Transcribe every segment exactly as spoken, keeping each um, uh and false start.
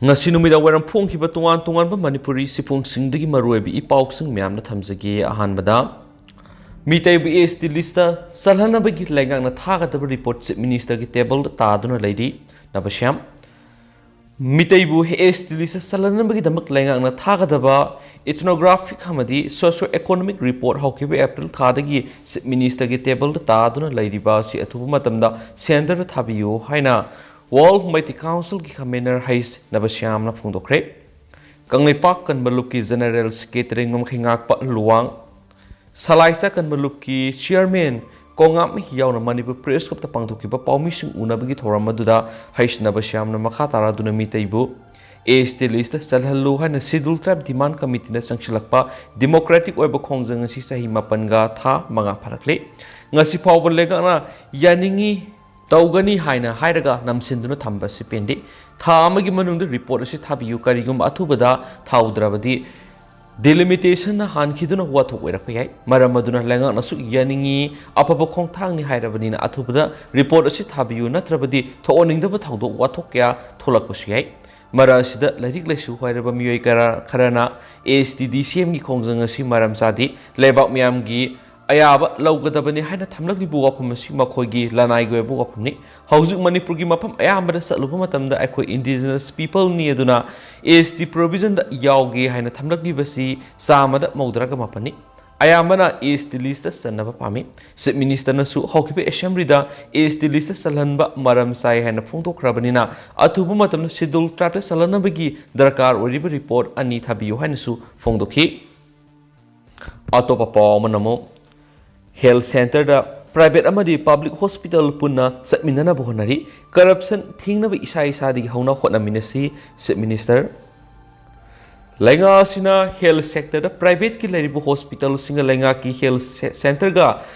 ꯉꯁꯤ ꯅꯨꯃꯤꯗꯥꯡ ꯋꯥꯏꯔꯝ ꯐꯣꯡꯈꯤꯕ ꯇꯣꯉꯥꯟ ꯇꯣꯉꯥꯟꯕ ꯃꯅꯤꯄꯨꯔꯤ ꯁꯤꯐꯣꯡꯁꯤꯡꯗꯒꯤ ꯃꯔꯨꯑꯣꯏꯕ ꯏ ꯄꯥꯎꯁꯤꯡ ꯃꯌꯥꯝꯅ ꯊꯝꯖꯒꯦ꯫ ꯑꯍꯥꯟꯕꯗ, ꯃꯤꯇꯩꯕꯨ ꯑꯦꯁ ꯇꯤ ꯂꯤꯁꯇ ꯆꯜꯍꯟꯅꯕꯒꯤ ꯂꯩꯉꯥꯛꯅ ꯊꯥꯒꯗꯕ ꯔꯤꯄꯣꯔꯠ ꯆꯤꯐ ꯃꯤꯅꯤꯁꯇꯔꯒꯤ ꯇꯦꯕꯜꯗ ꯇꯥꯗꯨꯅ ꯂꯩꯔꯤ꯫ ꯅꯕꯁ꯭ꯌꯥꯝ, ꯃꯤꯇꯩꯕꯨ ꯑꯦꯁ ꯇꯤ ꯂꯤꯁꯇ ꯆꯜꯍꯟꯅꯕꯒꯤꯗꯃꯛ ꯂꯩꯉꯥꯛꯅ ꯊꯥꯒꯗꯕ ꯏꯊꯅꯣꯒ꯭ꯔꯥꯐꯤꯛ ꯑꯃꯗꯤ ꯁꯣꯁꯤꯑꯣ ꯏꯀꯣꯅꯣꯃꯤꯛ ꯔꯤꯄꯣꯔꯠ ꯍꯧꯈꯤꯕ ꯑꯦꯄ꯭ꯔꯤꯜ ꯊꯥꯗꯒꯤ ꯆꯤꯐ ꯃꯤꯅꯤꯁꯇꯔꯒꯤ ꯇꯦꯕꯜꯗ ꯇꯥꯗꯨꯅ ꯂꯩꯔꯤꯕ ꯑꯁꯤ ꯑꯊꯨꯕ ꯃꯇꯝꯗ ꯁꯦꯟꯇꯔꯗ ꯊꯥꯕꯤꯌꯨ ꯍꯥꯏꯅ ꯋꯥꯔꯜ ꯃꯩꯇꯩ ꯀꯥꯎꯟꯁꯤꯜꯒꯤ ꯀꯟꯚꯦꯅꯔ ꯍꯩꯁ ꯅꯕꯁ꯭ꯌꯥꯝꯅ ꯐꯣꯡꯗꯣꯛꯈ꯭ꯔꯦ꯫ ꯀꯪꯂꯩꯄꯥꯛ ꯀꯟꯕ ꯂꯨꯞꯀꯤ ꯖꯦꯅꯔꯦꯜ ꯁꯦꯀ꯭ꯔꯦꯇꯔꯤ ꯉꯣꯝꯈꯩꯉꯥꯛꯄ ꯂꯨꯋꯥꯡ, ꯁꯂꯥꯏꯆꯥ ꯀꯟꯕ ꯂꯨꯞꯀꯤ ꯆꯤꯌꯔꯃꯦꯟ ꯀꯣꯉꯥꯝ ꯌꯥꯎꯅ ꯃꯅꯤꯄꯨꯔ ꯄ꯭ꯔꯦꯁ ꯀ꯭ꯂꯕꯇ ꯄꯥꯡꯊꯣꯛꯈꯤꯕ ꯄꯥꯎꯃꯤꯁꯤꯡ ꯎꯅꯕꯒꯤ ꯊꯧꯔꯝ ꯑꯗꯨꯗ ꯍꯩꯁ ꯅꯕꯁ꯭ꯌꯥꯝꯅ ꯃꯈꯥ ꯇꯥꯔꯗꯨꯅ ꯃꯤꯇꯩꯕꯨ ꯑꯦꯁ ꯇꯤ ꯂꯤꯁꯇ ꯆꯜꯍꯜꯂꯨ ꯍꯥꯏꯅ ꯁꯦꯗ꯭ꯌꯨꯜ ꯇ꯭ꯔꯥꯏꯕ ꯗꯤꯃꯥꯟ ꯀꯃꯤꯇꯤꯅ ꯆꯪꯁꯤꯜꯂꯛꯄ ꯗꯤꯃꯣꯀ꯭ꯔꯦꯇꯤꯛ ꯑꯣꯏꯕ ꯈꯣꯡꯖꯪ ꯑꯁꯤ ꯆꯍꯤ ꯃꯥꯄꯟꯒ ꯊꯥ ꯃꯉꯥ ꯐꯥꯔꯛꯂꯦ꯫ ꯉꯁꯤ ꯐꯥꯎꯕ ꯂꯩꯉꯥꯛꯅ ꯌꯥꯅꯤꯡꯏ, ꯇꯧꯒꯅꯤ ꯍꯥꯏꯅ ꯍꯥꯏꯔꯒ ꯅꯝꯁꯤꯟꯗꯨꯅ ꯊꯝꯕ ꯑꯁꯤ ꯄꯦꯟꯗꯦ꯫ ꯊꯥ ꯑꯃꯒꯤ ꯃꯅꯨꯡꯗ ꯔꯤꯄꯣꯔꯠ ꯑꯁꯤ ꯊꯥꯕꯤꯌꯨ, ꯀꯔꯤꯒꯨꯝꯕ ꯑꯊꯨꯕꯗ ꯊꯥꯎꯗ꯭ꯔꯕꯗꯤ ꯗꯤꯂꯤꯃꯤꯇꯦꯁꯟꯅ ꯍꯥꯟꯈꯤꯗꯨꯅ ꯋꯥꯊꯣꯛ ꯑꯣꯏꯔꯛꯄ ꯌꯥꯏ꯫ ꯃꯔꯝ ꯑꯗꯨꯅ ꯂꯩꯉꯥꯛꯅꯁꯨ ꯌꯥꯅꯤꯡꯏ, ꯑꯐꯕ ꯈꯣꯡꯊꯥꯡꯅꯤ ꯍꯥꯏꯔꯕꯅꯤꯅ ꯑꯊꯨꯕꯗ ꯔꯤꯄꯣꯔꯠ ꯑꯁꯤ ꯊꯥꯕꯤꯌꯨ, ꯅꯠꯇ꯭ꯔꯕꯗꯤ ꯊꯣꯛꯍꯟꯅꯤꯡꯗꯕ ꯊꯧꯗꯣꯛ ꯋꯥꯊꯣꯛ ꯀꯌꯥ ꯊꯣꯛꯂꯛꯄꯁꯨ ꯌꯥꯏ꯫ ꯃꯔꯛ ꯑꯁꯤꯗ ꯂꯥꯏꯔꯤꯛ ꯂꯥꯏꯁꯨ ꯍꯩꯔꯕ ꯃꯤꯑꯣꯏ ꯀꯌꯥ ꯈꯔꯅ ꯑꯦꯁ ꯇꯤ ꯗꯤ ꯁꯤ ꯑꯦꯝꯒꯤ ꯈꯣꯡꯖꯪ ꯑꯁꯤ ꯃꯔꯝ ꯆꯥꯗꯦ, ꯂꯩꯕꯥꯛ ꯃꯤꯌꯥꯝꯒꯤ ꯑꯌꯥꯕ ꯂꯧꯒꯗꯕꯅꯤ ꯍꯥꯏꯅ ꯊꯝꯂꯛꯂꯤꯕ ꯋꯥꯐꯝ ꯑꯁꯤ ꯃꯈꯣꯏꯒꯤ ꯂꯅꯥꯏꯒꯤ ꯑꯣꯏꯕ ꯋꯥꯐꯝꯅꯤ꯫ ꯍꯧꯖꯤꯛ ꯃꯅꯤꯄꯨꯔꯒꯤ ꯃꯐꯝ ꯑꯌꯥꯝꯕꯗ ꯆꯠꯂꯨꯕ ꯃꯇꯝꯗ ꯑꯩꯈꯣꯏ ꯏꯟꯗꯤꯖꯤꯅꯁ ꯄꯤꯄꯜꯅꯤ ꯑꯗꯨꯅ ꯑꯦꯁ ꯇꯤ ꯄ꯭ꯔꯣꯚꯤꯖꯟꯗ ꯌꯥꯎꯒꯦ ꯍꯥꯏꯅ ꯊꯝꯂꯛꯂꯤꯕꯁꯤ ꯆꯥꯝꯃꯗ ꯃꯧꯗ꯭ꯔꯥꯒ ꯃꯥꯄꯟꯅꯤ꯫ ꯑꯌꯥꯝꯕꯅ ꯑꯦꯁ ꯇꯤ ꯂꯤꯁꯇ ꯆꯟꯅꯕ ꯄꯥꯝꯃꯤ꯫ ꯆꯤꯐ ꯃꯤꯅꯤꯁꯇꯔꯅꯁꯨ ꯍꯧꯈꯤꯕ ꯑꯦꯁꯦꯝꯕ꯭ꯂꯤꯗ ꯑꯦꯁ ꯇꯤ ꯂꯤꯁꯇ ꯆꯜꯍꯟꯕ ꯃꯔꯝ ꯆꯥꯏ ꯍꯥꯏꯅ ꯐꯣꯡꯗꯣꯛꯈ꯭ꯔꯕꯅꯤꯅ ꯑꯊꯨꯕ ꯃꯇꯝꯗ ꯁꯦꯗ꯭ꯌꯨꯜ ꯇ꯭ꯔꯥꯏꯕꯇ ꯆꯜꯍꯟꯅꯕꯒꯤ ꯗꯔꯀꯥꯔ ꯑꯣꯏꯔꯤꯕ ꯔꯤꯄꯣꯔꯠ ꯑꯅꯤ ꯊꯥꯕꯤꯌꯨ ꯍꯥꯏꯅꯁꯨ ꯐꯣꯡꯗꯣꯛꯈꯤ꯫ ꯑꯇꯣꯞꯄ ꯄꯥꯎ ꯑꯃꯅ ꯑꯃꯨꯛ ꯍꯦꯜꯊ ꯁꯦꯟꯇꯔꯗ ꯄ꯭ꯔꯥꯏꯚꯦꯠ ꯑꯃꯗꯤ ꯄꯕ꯭ꯂꯤꯛ ꯍꯣꯁꯄꯤꯇꯥꯜ ꯄꯨꯟꯅ ꯆꯠꯃꯤꯟꯅꯅꯕ ꯍꯣꯠꯅꯔꯤ꯫ ꯀꯔꯞꯁꯟ ꯊꯤꯡꯅꯕ ꯏꯁꯥ ꯏꯁꯥꯗꯒꯤ ꯍꯧꯅ ꯍꯣꯠꯅꯃꯤꯟꯅꯁꯤ, ꯆꯤꯐ ꯃꯤꯅꯤꯁꯇꯔ꯫ ꯂꯩꯉꯥꯛ ꯑꯁꯤꯅ ꯍꯦꯜꯊ ꯁꯦꯛꯇꯔꯗ ꯄ꯭ꯔꯥꯏꯚꯦꯠꯀꯤ ꯂꯩꯔꯤꯕ ꯍꯣꯁꯄꯤꯇꯥꯜꯁꯤꯡꯒ ꯂꯩꯉꯥꯛꯀꯤ ꯍꯦꯜꯊ ꯁꯦ-, ꯁꯦꯟꯇꯔꯒ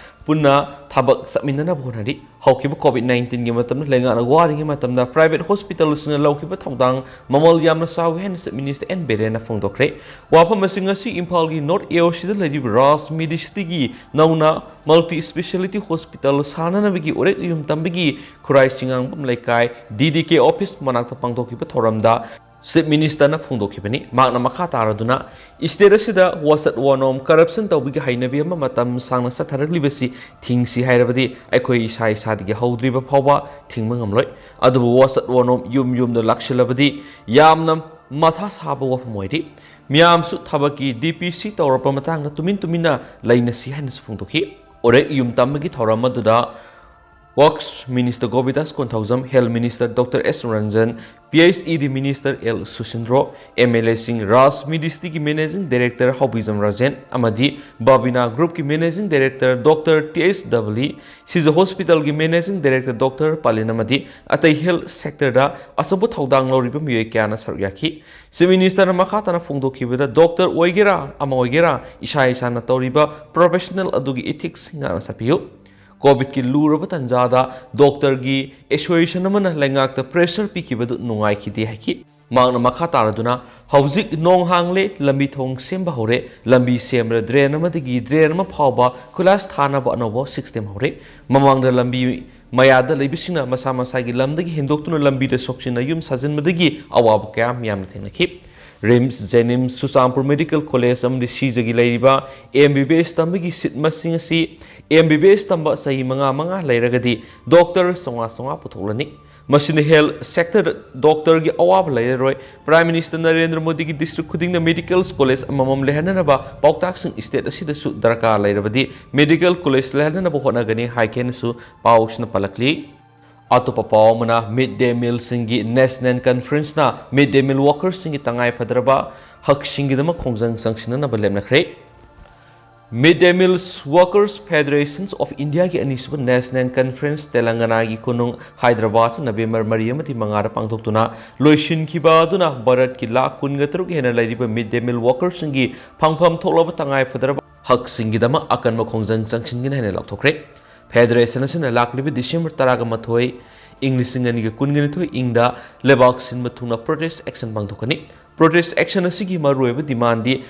ꯄꯨꯟꯅ ꯊꯕꯛ ꯆꯠꯃꯤꯟꯅꯅꯕ ꯍꯣꯠꯅꯔꯤ꯫ ꯍꯧꯈꯤꯕ ꯀꯣꯚꯤꯗ ꯅꯥꯏꯟꯇꯤꯟꯒꯤ ꯃꯇꯝꯗ ꯂꯩꯉꯥꯛꯅ ꯋꯥꯔꯤꯉꯩ ꯃꯇꯝꯗ ꯄ꯭ꯔꯥꯏꯚꯦꯠ ꯍꯣꯁꯄꯤꯇꯥꯜꯁꯤꯡꯅ ꯂꯧꯈꯤꯕ ꯊꯧꯗꯥꯡ ꯃꯃꯜ ꯌꯥꯝꯅ ꯆꯥꯎꯏ ꯍꯥꯏꯅ ꯆꯤꯐ ꯃꯤꯅꯤꯁꯇꯔ ꯑꯦꯟ ꯕꯤꯔꯦꯟꯅ ꯐꯣꯡꯗꯣꯛꯈ꯭ꯔꯦ꯫ ꯋꯥꯐꯝ ꯑꯁꯤ ꯉꯁꯤ ꯏꯝꯐꯥꯜꯒꯤ ꯅꯣꯔꯠ ꯑꯦ ꯑꯣ ꯁꯤꯗ ꯂꯩꯔꯤꯕ ꯔꯥꯖ ꯃꯤꯗꯤꯁꯤꯇꯤꯒꯤ ꯅꯧꯅ ꯃꯜꯇꯤ ꯏꯁꯄꯦꯁꯤꯌꯦꯂꯤꯇꯤ ꯍꯣꯁꯄꯤꯇꯥꯜ ꯁꯥꯅꯅꯕꯒꯤ ꯎꯔꯦꯛ ꯎꯌꯨꯝ ꯇꯝꯕꯒꯤ ꯈꯨꯔꯥꯏ ꯆꯤꯉꯥꯡꯕꯝ ꯂꯩꯀꯥꯏ ꯗꯤ ꯗꯤ ꯀꯦ ꯑꯣꯐꯤꯁ ꯃꯅꯥꯛꯇ ꯄꯥꯡꯊꯣꯛꯈꯤꯕ ꯊꯧꯔꯝꯗ ꯆꯤꯐ ꯃꯤꯅꯤꯁꯇꯔꯅ ꯐꯣꯡꯗꯣꯛꯈꯤꯕꯅꯤ꯫ ꯃꯍꯥꯛꯅ ꯃꯈꯥ ꯇꯥꯔꯗꯨꯅ, ꯁ꯭ꯇꯦꯠ ꯑꯁꯤꯗ ꯋꯥꯆꯠ ꯋꯥꯅꯣꯝ, ꯀꯔꯞꯁꯟ ꯇꯧꯕꯒꯤ ꯍꯩꯅꯕꯤ ꯑꯃ ꯃꯇꯝ ꯁꯥꯡꯅ ꯆꯠꯊꯔꯛꯂꯤꯕꯁꯤ ꯊꯤꯡꯁꯤ ꯍꯥꯏꯔꯕꯗꯤ ꯑꯩꯈꯣꯏ ꯏꯁꯥ ꯏꯁꯥꯗꯒꯤ ꯍꯧꯗ꯭ꯔꯤꯕ ꯐꯥꯎꯕ ꯊꯤꯡꯕ ꯉꯝꯂꯣꯏ꯫ ꯑꯗꯨꯕꯨ ꯋꯥꯆꯠ ꯋꯥꯅꯣꯝ ꯌꯨꯝ ꯌꯨꯝꯗ ꯂꯥꯛꯁꯤꯜꯂꯕꯗꯤ ꯌꯥꯝꯅ ꯃꯊꯥ ꯁꯥꯕ ꯋꯥꯐꯝ ꯑꯣꯏꯔꯤ꯫ ꯃꯤꯌꯥꯝꯁꯨ ꯊꯕꯛꯀꯤ ꯗꯤ ꯄꯤ ꯁꯤ ꯇꯧꯔꯛꯄ ꯃꯇꯥꯡꯗ ꯇꯨꯃꯤꯟ ꯇꯨꯃꯤꯟꯅ ꯂꯩꯅꯁꯤ ꯍꯥꯏꯅꯁꯨ ꯐꯣꯡꯗꯣꯛꯈꯤ꯫ ꯎꯔꯦꯛ ꯌꯨꯝ ꯇꯝꯕꯒꯤ ꯊꯧꯔꯝ ꯑꯗꯨꯗ works minister Gobindas Konthoujam, health minister doctor S Ranjan, P H E D minister L Susindro, M L ꯑꯦꯁꯤꯡ, ꯔꯥꯖ ꯃꯤꯗꯤꯁꯇꯤꯒꯤ ꯃꯦꯅꯦꯖꯤꯡ ꯗꯥꯏꯔꯦꯛꯇꯔ ꯍꯧꯕꯤꯖꯝ ꯔꯥꯖꯦꯟ ꯑꯃꯗꯤ ꯕꯥꯕꯤꯅꯥ ꯒ꯭ꯔꯨꯞꯀꯤ managing director doctor T H Dabli, Shija ꯍꯣꯁꯄꯤꯇꯥꯜꯒꯤ ꯃꯦꯅꯦꯖꯤꯡ ꯗꯥꯏꯔꯦꯛꯇꯔ ꯗꯣꯛꯇꯔ ꯄꯥꯂꯤꯟ ꯑꯃꯗꯤ ꯑꯇꯩ ꯍꯦꯜꯊ ꯁꯦꯛꯇꯔꯗ ꯑꯆꯧꯕ ꯊꯧꯗꯥꯡ ꯂꯧꯔꯤꯕ ꯃꯤꯑꯣꯏ ꯀꯌꯥꯅ ꯁꯔꯨꯛ ꯌꯥꯈꯤ꯫ ꯆꯤꯐ ꯃꯤꯅꯤꯁꯇꯔꯅ ꯃꯈꯥ ꯇꯥꯅ ꯐꯣꯡꯗꯣꯛꯈꯤꯕꯗ, ꯗꯣꯛꯇꯔ ꯑꯣꯏꯒꯦꯔꯥ ꯑꯃ ꯑꯣꯏꯒꯦꯔꯥ, ꯏꯁꯥ ꯏꯁꯥꯅ ꯇꯧꯔꯤꯕ ꯄ꯭ꯔꯣꯐꯦꯁꯅꯦꯜ ꯑꯗꯨꯒꯤ ꯏꯊꯤꯛꯁ ꯉꯥꯛꯅ ꯆꯠꯄꯤꯌꯨ꯫ ꯀꯣꯚꯤꯗꯀꯤ ꯂꯨꯔꯕ ꯇꯥꯟꯖꯥꯗ ꯗꯣꯛꯇꯔꯒꯤ ꯑꯦꯁꯣꯁꯤꯌꯦꯁꯟ ꯑꯃꯅ ꯂꯩꯉꯥꯛꯇ ꯄ꯭ꯔꯦꯁꯔ ꯄꯤꯈꯤꯕꯗꯨ ꯅꯨꯡꯉꯥꯏꯈꯤꯗꯦ ꯍꯥꯏꯈꯤ꯫ ꯃꯍꯥꯛꯅ ꯃꯈꯥ ꯇꯥꯔꯗꯨꯅ, ꯍꯧꯖꯤꯛ ꯅꯣꯡ ꯍꯥꯡꯂꯦ, ꯂꯝꯕꯤ ꯊꯣꯡ ꯁꯦꯝꯕ ꯍꯧꯔꯦ, ꯂꯝꯕꯤ ꯁꯦꯝꯕꯗ ꯗ꯭ꯔꯦꯟ ꯑꯃꯗꯒꯤ ꯗ꯭ꯔꯦꯟ ꯑꯃ ꯐꯥꯎꯕ ꯀꯣꯏꯂꯥꯁ ꯊꯥꯅꯕ ꯑꯅꯧꯕ ꯁꯤꯁꯇꯦꯝ ꯍꯧꯔꯦ꯫ ꯃꯃꯥꯡꯗ ꯂꯝꯕꯤ ꯃꯌꯥꯗ ꯂꯩꯕꯁꯤꯡꯅ ꯃꯁꯥ ꯃꯁꯥꯒꯤ ꯂꯝꯗꯒꯤ ꯍꯦꯟꯗꯣꯛꯇꯨꯅ ꯂꯝꯕꯤꯗ ꯁꯣꯛꯆꯤꯟꯅ ꯌꯨꯝ ꯁꯥꯖꯤꯟꯕꯗꯒꯤ ꯑꯋꯥꯕ ꯀꯌꯥ ꯃꯤꯌꯥꯝꯅ ꯊꯦꯡꯅꯈꯤ꯫ ꯔꯤꯝꯁ, ꯖꯦꯅꯤꯝꯁ, ꯆꯨꯔꯆꯥꯟꯄꯨꯔ ꯃꯦꯗꯤꯀꯦꯜ ꯀꯣꯂꯦꯖ ꯑꯃꯗꯤ ꯁꯤꯖꯒꯤ ꯂꯩꯔꯤꯕ ꯑꯦꯝ ꯕꯤ ꯕꯤ ꯑꯦꯁ ꯇꯝꯕꯒꯤ ꯁꯤꯠ ꯃꯁꯤꯡ ꯑꯁꯤ ꯑꯦꯝ ꯕꯤ ꯕꯤ ꯑꯦꯁ ꯇꯝꯕ ꯆꯍꯤ ꯃꯉꯥ ꯃꯉꯥ ꯂꯩꯔꯒꯗꯤ ꯗꯣꯛꯇꯔ ꯆꯥꯝꯃꯉꯥ ꯆꯥꯝꯃꯉꯥ ꯄꯨꯊꯣꯛꯂꯅꯤ꯫ ꯃꯁꯤꯅ ꯍꯦꯜꯊ ꯁꯦꯛꯇꯔꯗ ꯗꯣꯛꯇꯔꯒꯤ ꯑꯋꯥꯕ ꯂꯩꯔꯔꯣꯏ꯫ ꯄ꯭ꯔꯥꯏꯝ ꯃꯤꯅꯤꯁꯇꯔ ꯅꯔꯦꯟꯗ꯭ꯔ ꯃꯣꯗꯤꯒꯤ ꯗꯤꯁꯇ꯭ꯔꯤꯛ ꯈꯨꯗꯤꯡꯗ ꯃꯦꯗꯤꯀꯦꯜ ꯀꯣꯂꯦꯖ ꯑꯃꯃꯝ ꯂꯩꯍꯟꯅꯅꯕ ꯄꯥꯎꯇꯥꯛꯁꯤꯡ ꯁ꯭ꯇꯦꯠ ꯑꯁꯤꯗꯁꯨ ꯗꯔꯀꯥꯔ ꯂꯩꯔꯕꯗꯤ ꯃꯦꯗꯤꯀꯦꯜ ꯀꯣꯂꯦꯖ ꯂꯩꯍꯟꯅꯅꯕ ꯍꯣꯠꯅꯒꯅꯤ ꯍꯥꯏꯈꯤ ꯍꯥꯏꯅꯁꯨ ꯄꯥꯎ ꯑꯁꯤꯅ ꯄꯜꯂꯛꯂꯤ꯫ ꯑꯇꯣꯞꯄ ꯄꯥꯎ ꯑꯃꯅ, ꯃꯤꯗ ꯗꯦ ꯃꯤꯜꯁꯤꯡꯒꯤ ꯅꯦꯁꯅꯦꯜ ꯀꯟꯐꯔꯦꯟꯁꯅ ꯃꯤꯗ ꯗꯦ ꯃꯤꯜ ꯋꯥꯀꯔꯁꯤꯡꯒꯤ ꯇꯉꯥꯏꯐꯗ꯭ꯔꯕ ꯍꯛꯁꯤꯡꯒꯤꯗꯃꯛ ꯈꯣꯡꯖꯪ ꯆꯪꯁꯤꯟꯅꯅꯕ ꯂꯦꯞꯅꯈ꯭ꯔꯦ꯫ ꯃꯤꯗ ꯗꯦ ꯃꯤꯜꯁ ꯋꯥꯀꯔꯁ ꯐꯦꯗꯔꯦꯁꯟꯁ ꯑꯣꯐ ꯏꯟꯗꯤꯌꯥꯒꯤ ꯑꯅꯤꯁꯨꯕ ꯅꯦꯁꯅꯦꯜ ꯀꯟꯐꯔꯦꯟꯁ ꯇꯦꯂꯪꯒꯅꯥꯒꯤ ꯀꯣꯅꯨꯡ ꯍꯥꯏꯗ꯭ꯔꯕꯥꯗ ꯅꯕꯦꯝꯕꯔ ꯃꯔꯤ ꯑꯃꯗꯤ ꯃꯉꯥꯗ ꯄꯥꯡꯊꯣꯛꯇꯨꯅ ꯂꯣꯏꯁꯤꯟꯈꯤꯕ ꯑꯗꯨꯅ ꯚꯥꯔꯠꯀꯤ ꯂꯥꯈ ꯀꯨꯟꯒ ꯇꯔꯨꯛ ꯍꯦꯟꯅ ꯂꯩꯔꯤꯕ ꯃꯤꯗ ꯗꯦ ꯃꯤꯜ ꯋꯥꯀꯔꯁꯤꯡꯒꯤ ꯐꯪꯐꯝ ꯊꯣꯛꯂꯕ ꯇꯉꯥꯏꯐꯗ꯭ꯔꯕ ꯍꯛꯁꯤꯡꯒꯤꯗꯃꯛ ꯑꯀꯟꯕ ꯈꯣꯡꯖꯪ ꯆꯪꯁꯤꯟꯒꯅꯤ ꯍꯥꯏꯅ ꯂꯥꯎꯊꯣꯛꯈ꯭ꯔꯦ꯫ ꯐꯦꯗꯔꯦꯁꯟ ꯑꯁꯤꯅ ꯂꯥꯛꯂꯤꯕ ꯗꯤꯁꯦꯝꯕꯔ ꯇꯔꯥꯒ ꯃꯥꯊꯣꯏ, ꯏꯪ ꯂꯤꯁꯤꯡ ꯑꯅꯤꯒ ꯀꯨꯟꯒ ꯅꯤꯊꯣꯏ ꯏꯪꯗ ꯂꯩꯕꯥꯛ ꯁꯤꯟꯕ ꯊꯨꯡꯅ ꯄ꯭ꯔꯣꯇꯦꯁ ꯑꯦꯛꯁꯟ ꯄꯥꯡꯊꯣꯛꯀꯅꯤ꯫ ꯄ꯭ꯔꯣꯇꯦꯁ ꯑꯦꯛꯁꯟ ꯑꯁꯤꯒꯤ ꯃꯔꯨꯑꯣꯏꯕ ꯗꯤꯃꯥꯟꯗꯤ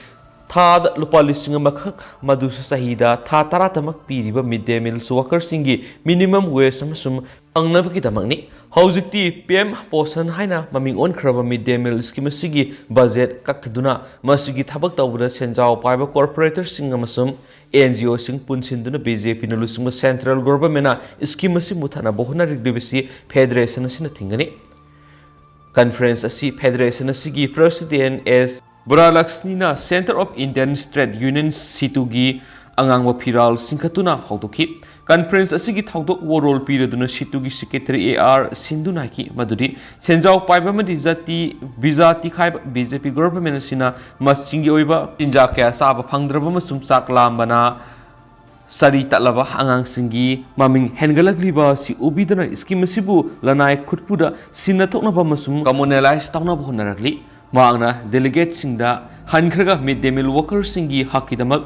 ꯊꯥꯗ ꯂꯨꯄꯥ ꯂꯤꯁꯤꯡ ꯑꯃꯈꯛ, ꯃꯗꯨꯁꯨ ꯆꯍꯤꯗ ꯊꯥ ꯇꯔꯥꯇꯃꯛ ꯄꯤꯔꯤꯕ ꯃꯤꯗ ꯗꯦ ꯃꯤꯜꯁ ꯋꯥꯀꯔꯁꯤꯡꯒꯤ ꯃꯤꯅꯤꯃꯝ ꯋꯦꯖ ꯑꯃꯁꯨꯡ ꯐꯪꯅꯕꯒꯤꯗꯃꯛꯅꯤ꯫ ꯍꯧꯖꯤꯛꯇꯤ ꯄꯤ ꯑꯦꯝ ꯄꯣꯁꯟ ꯍꯥꯏꯅ ꯃꯃꯤꯡ ꯑꯣꯟꯈ꯭ꯔꯕ ꯃꯤꯗ ꯗꯦ ꯃꯤꯜ ꯁ꯭ꯀꯤꯝ ꯑꯁꯤꯒꯤ ꯕꯖꯦꯠ ꯀꯛꯊꯗꯨꯅ ꯃꯁꯤꯒꯤ ꯊꯕꯛ ꯇꯧꯕꯗ ꯁꯦꯟꯖꯥꯎ ꯄꯥꯏꯕ ꯀꯣꯔꯄꯣꯔꯦꯇꯔꯁꯤꯡ ꯑꯃꯁꯨꯡ ꯑꯦꯟ ꯖꯤ ꯑꯣꯁꯤꯡ ꯄꯨꯟꯁꯤꯟꯗꯨꯅ ꯕꯤ ꯖꯦ ꯄꯤꯅ ꯂꯨꯆꯤꯡꯕ ꯁꯦꯟꯇ꯭ꯔꯦꯜ ꯒꯣꯚꯔꯟꯃꯦꯟꯅ ꯁ꯭ꯀꯤꯝ ꯑꯁꯤ ꯃꯨꯠꯊꯠꯅꯕ ꯍꯣꯠꯅꯔꯤꯕꯁꯤ ꯐꯦꯗꯔꯦꯁꯟ ꯑꯁꯤꯅ ꯊꯤꯡꯒꯅꯤ꯫ ꯀꯟꯐꯔꯦꯟꯁ ꯑꯁꯤ ꯐꯦꯗꯔꯦꯁꯟ ꯑꯁꯤꯒꯤ ꯄ꯭ꯔꯁꯤꯗꯦꯟ ꯑꯦꯁ ꯕꯣꯔꯥꯂꯛꯁꯃꯤꯅ centre of Indian trade union ꯁꯤꯇꯨꯒꯤ ꯑꯉꯥꯡꯕ ꯐꯤꯔꯥꯜ ꯆꯤꯡꯈꯠꯇꯨꯅ ꯍꯧꯗꯣꯛꯈꯤ꯫ ꯀꯟꯐꯔꯦꯟꯁ ꯑꯁꯤꯒꯤ ꯊꯧꯗꯣꯛ ꯋꯥꯔꯣꯜ ꯄꯤꯔꯗꯨꯅ ꯁꯤꯇꯨꯒꯤ ꯁꯦꯀ꯭ꯔꯦꯇꯔꯤ ꯑꯦ ꯑꯥꯔ ꯁꯤꯟꯙꯨꯅ ꯍꯥꯏꯈꯤ ꯃꯗꯨꯗꯤ ꯁꯦꯟꯖꯥꯎ ꯄꯥꯏꯕ ꯑꯃꯗꯤ ꯖꯥꯇꯤ ꯕꯤꯖꯥꯇꯤ ꯈꯥꯏꯕ ꯕꯤ ꯖꯦ ꯄꯤ ꯒꯣꯚꯔꯟꯃꯦꯟ ꯑꯁꯤꯅ ꯃꯁꯤꯡꯒꯤ ꯑꯣꯏꯕ ꯆꯤꯟꯖꯥꯛ ꯀꯌꯥ ꯆꯥꯕ ꯐꯪꯗ꯭ꯔꯕ ꯑꯃꯁꯨꯡ ꯆꯥꯛ ꯂꯥꯝꯕꯅ ꯁꯥꯔꯤ ꯇꯠꯂꯕ ꯑꯉꯥꯡꯁꯤꯡꯒꯤ ꯃꯃꯤꯡ ꯍꯦꯟꯒꯠꯂꯛꯂꯤꯕ ꯑꯁꯤ ꯎꯕꯤꯗꯨꯅ ꯁ꯭ꯀꯤꯝ ꯑꯁꯤꯕꯨ ꯂꯅꯥꯏ ꯈꯨꯠꯄꯨꯗ ꯁꯤꯟꯅ ꯊꯣꯛꯅꯕ ꯑꯃꯁꯨꯡ ꯀꯃꯨꯅꯦꯂꯥꯏꯖ ꯇꯧꯅꯕ ꯍꯣꯠꯅꯔꯛꯂꯤ꯫ ꯃꯍꯥꯛꯅ ꯗꯦꯂꯤꯒꯦꯠꯁꯤꯡꯗ ꯍꯟꯈ꯭ꯔꯒ ꯃꯤꯗ ꯗꯦ ꯃꯤꯜ ꯋꯥꯀꯔꯁꯤꯡꯒꯤ ꯍꯛꯀꯤꯗꯃꯛ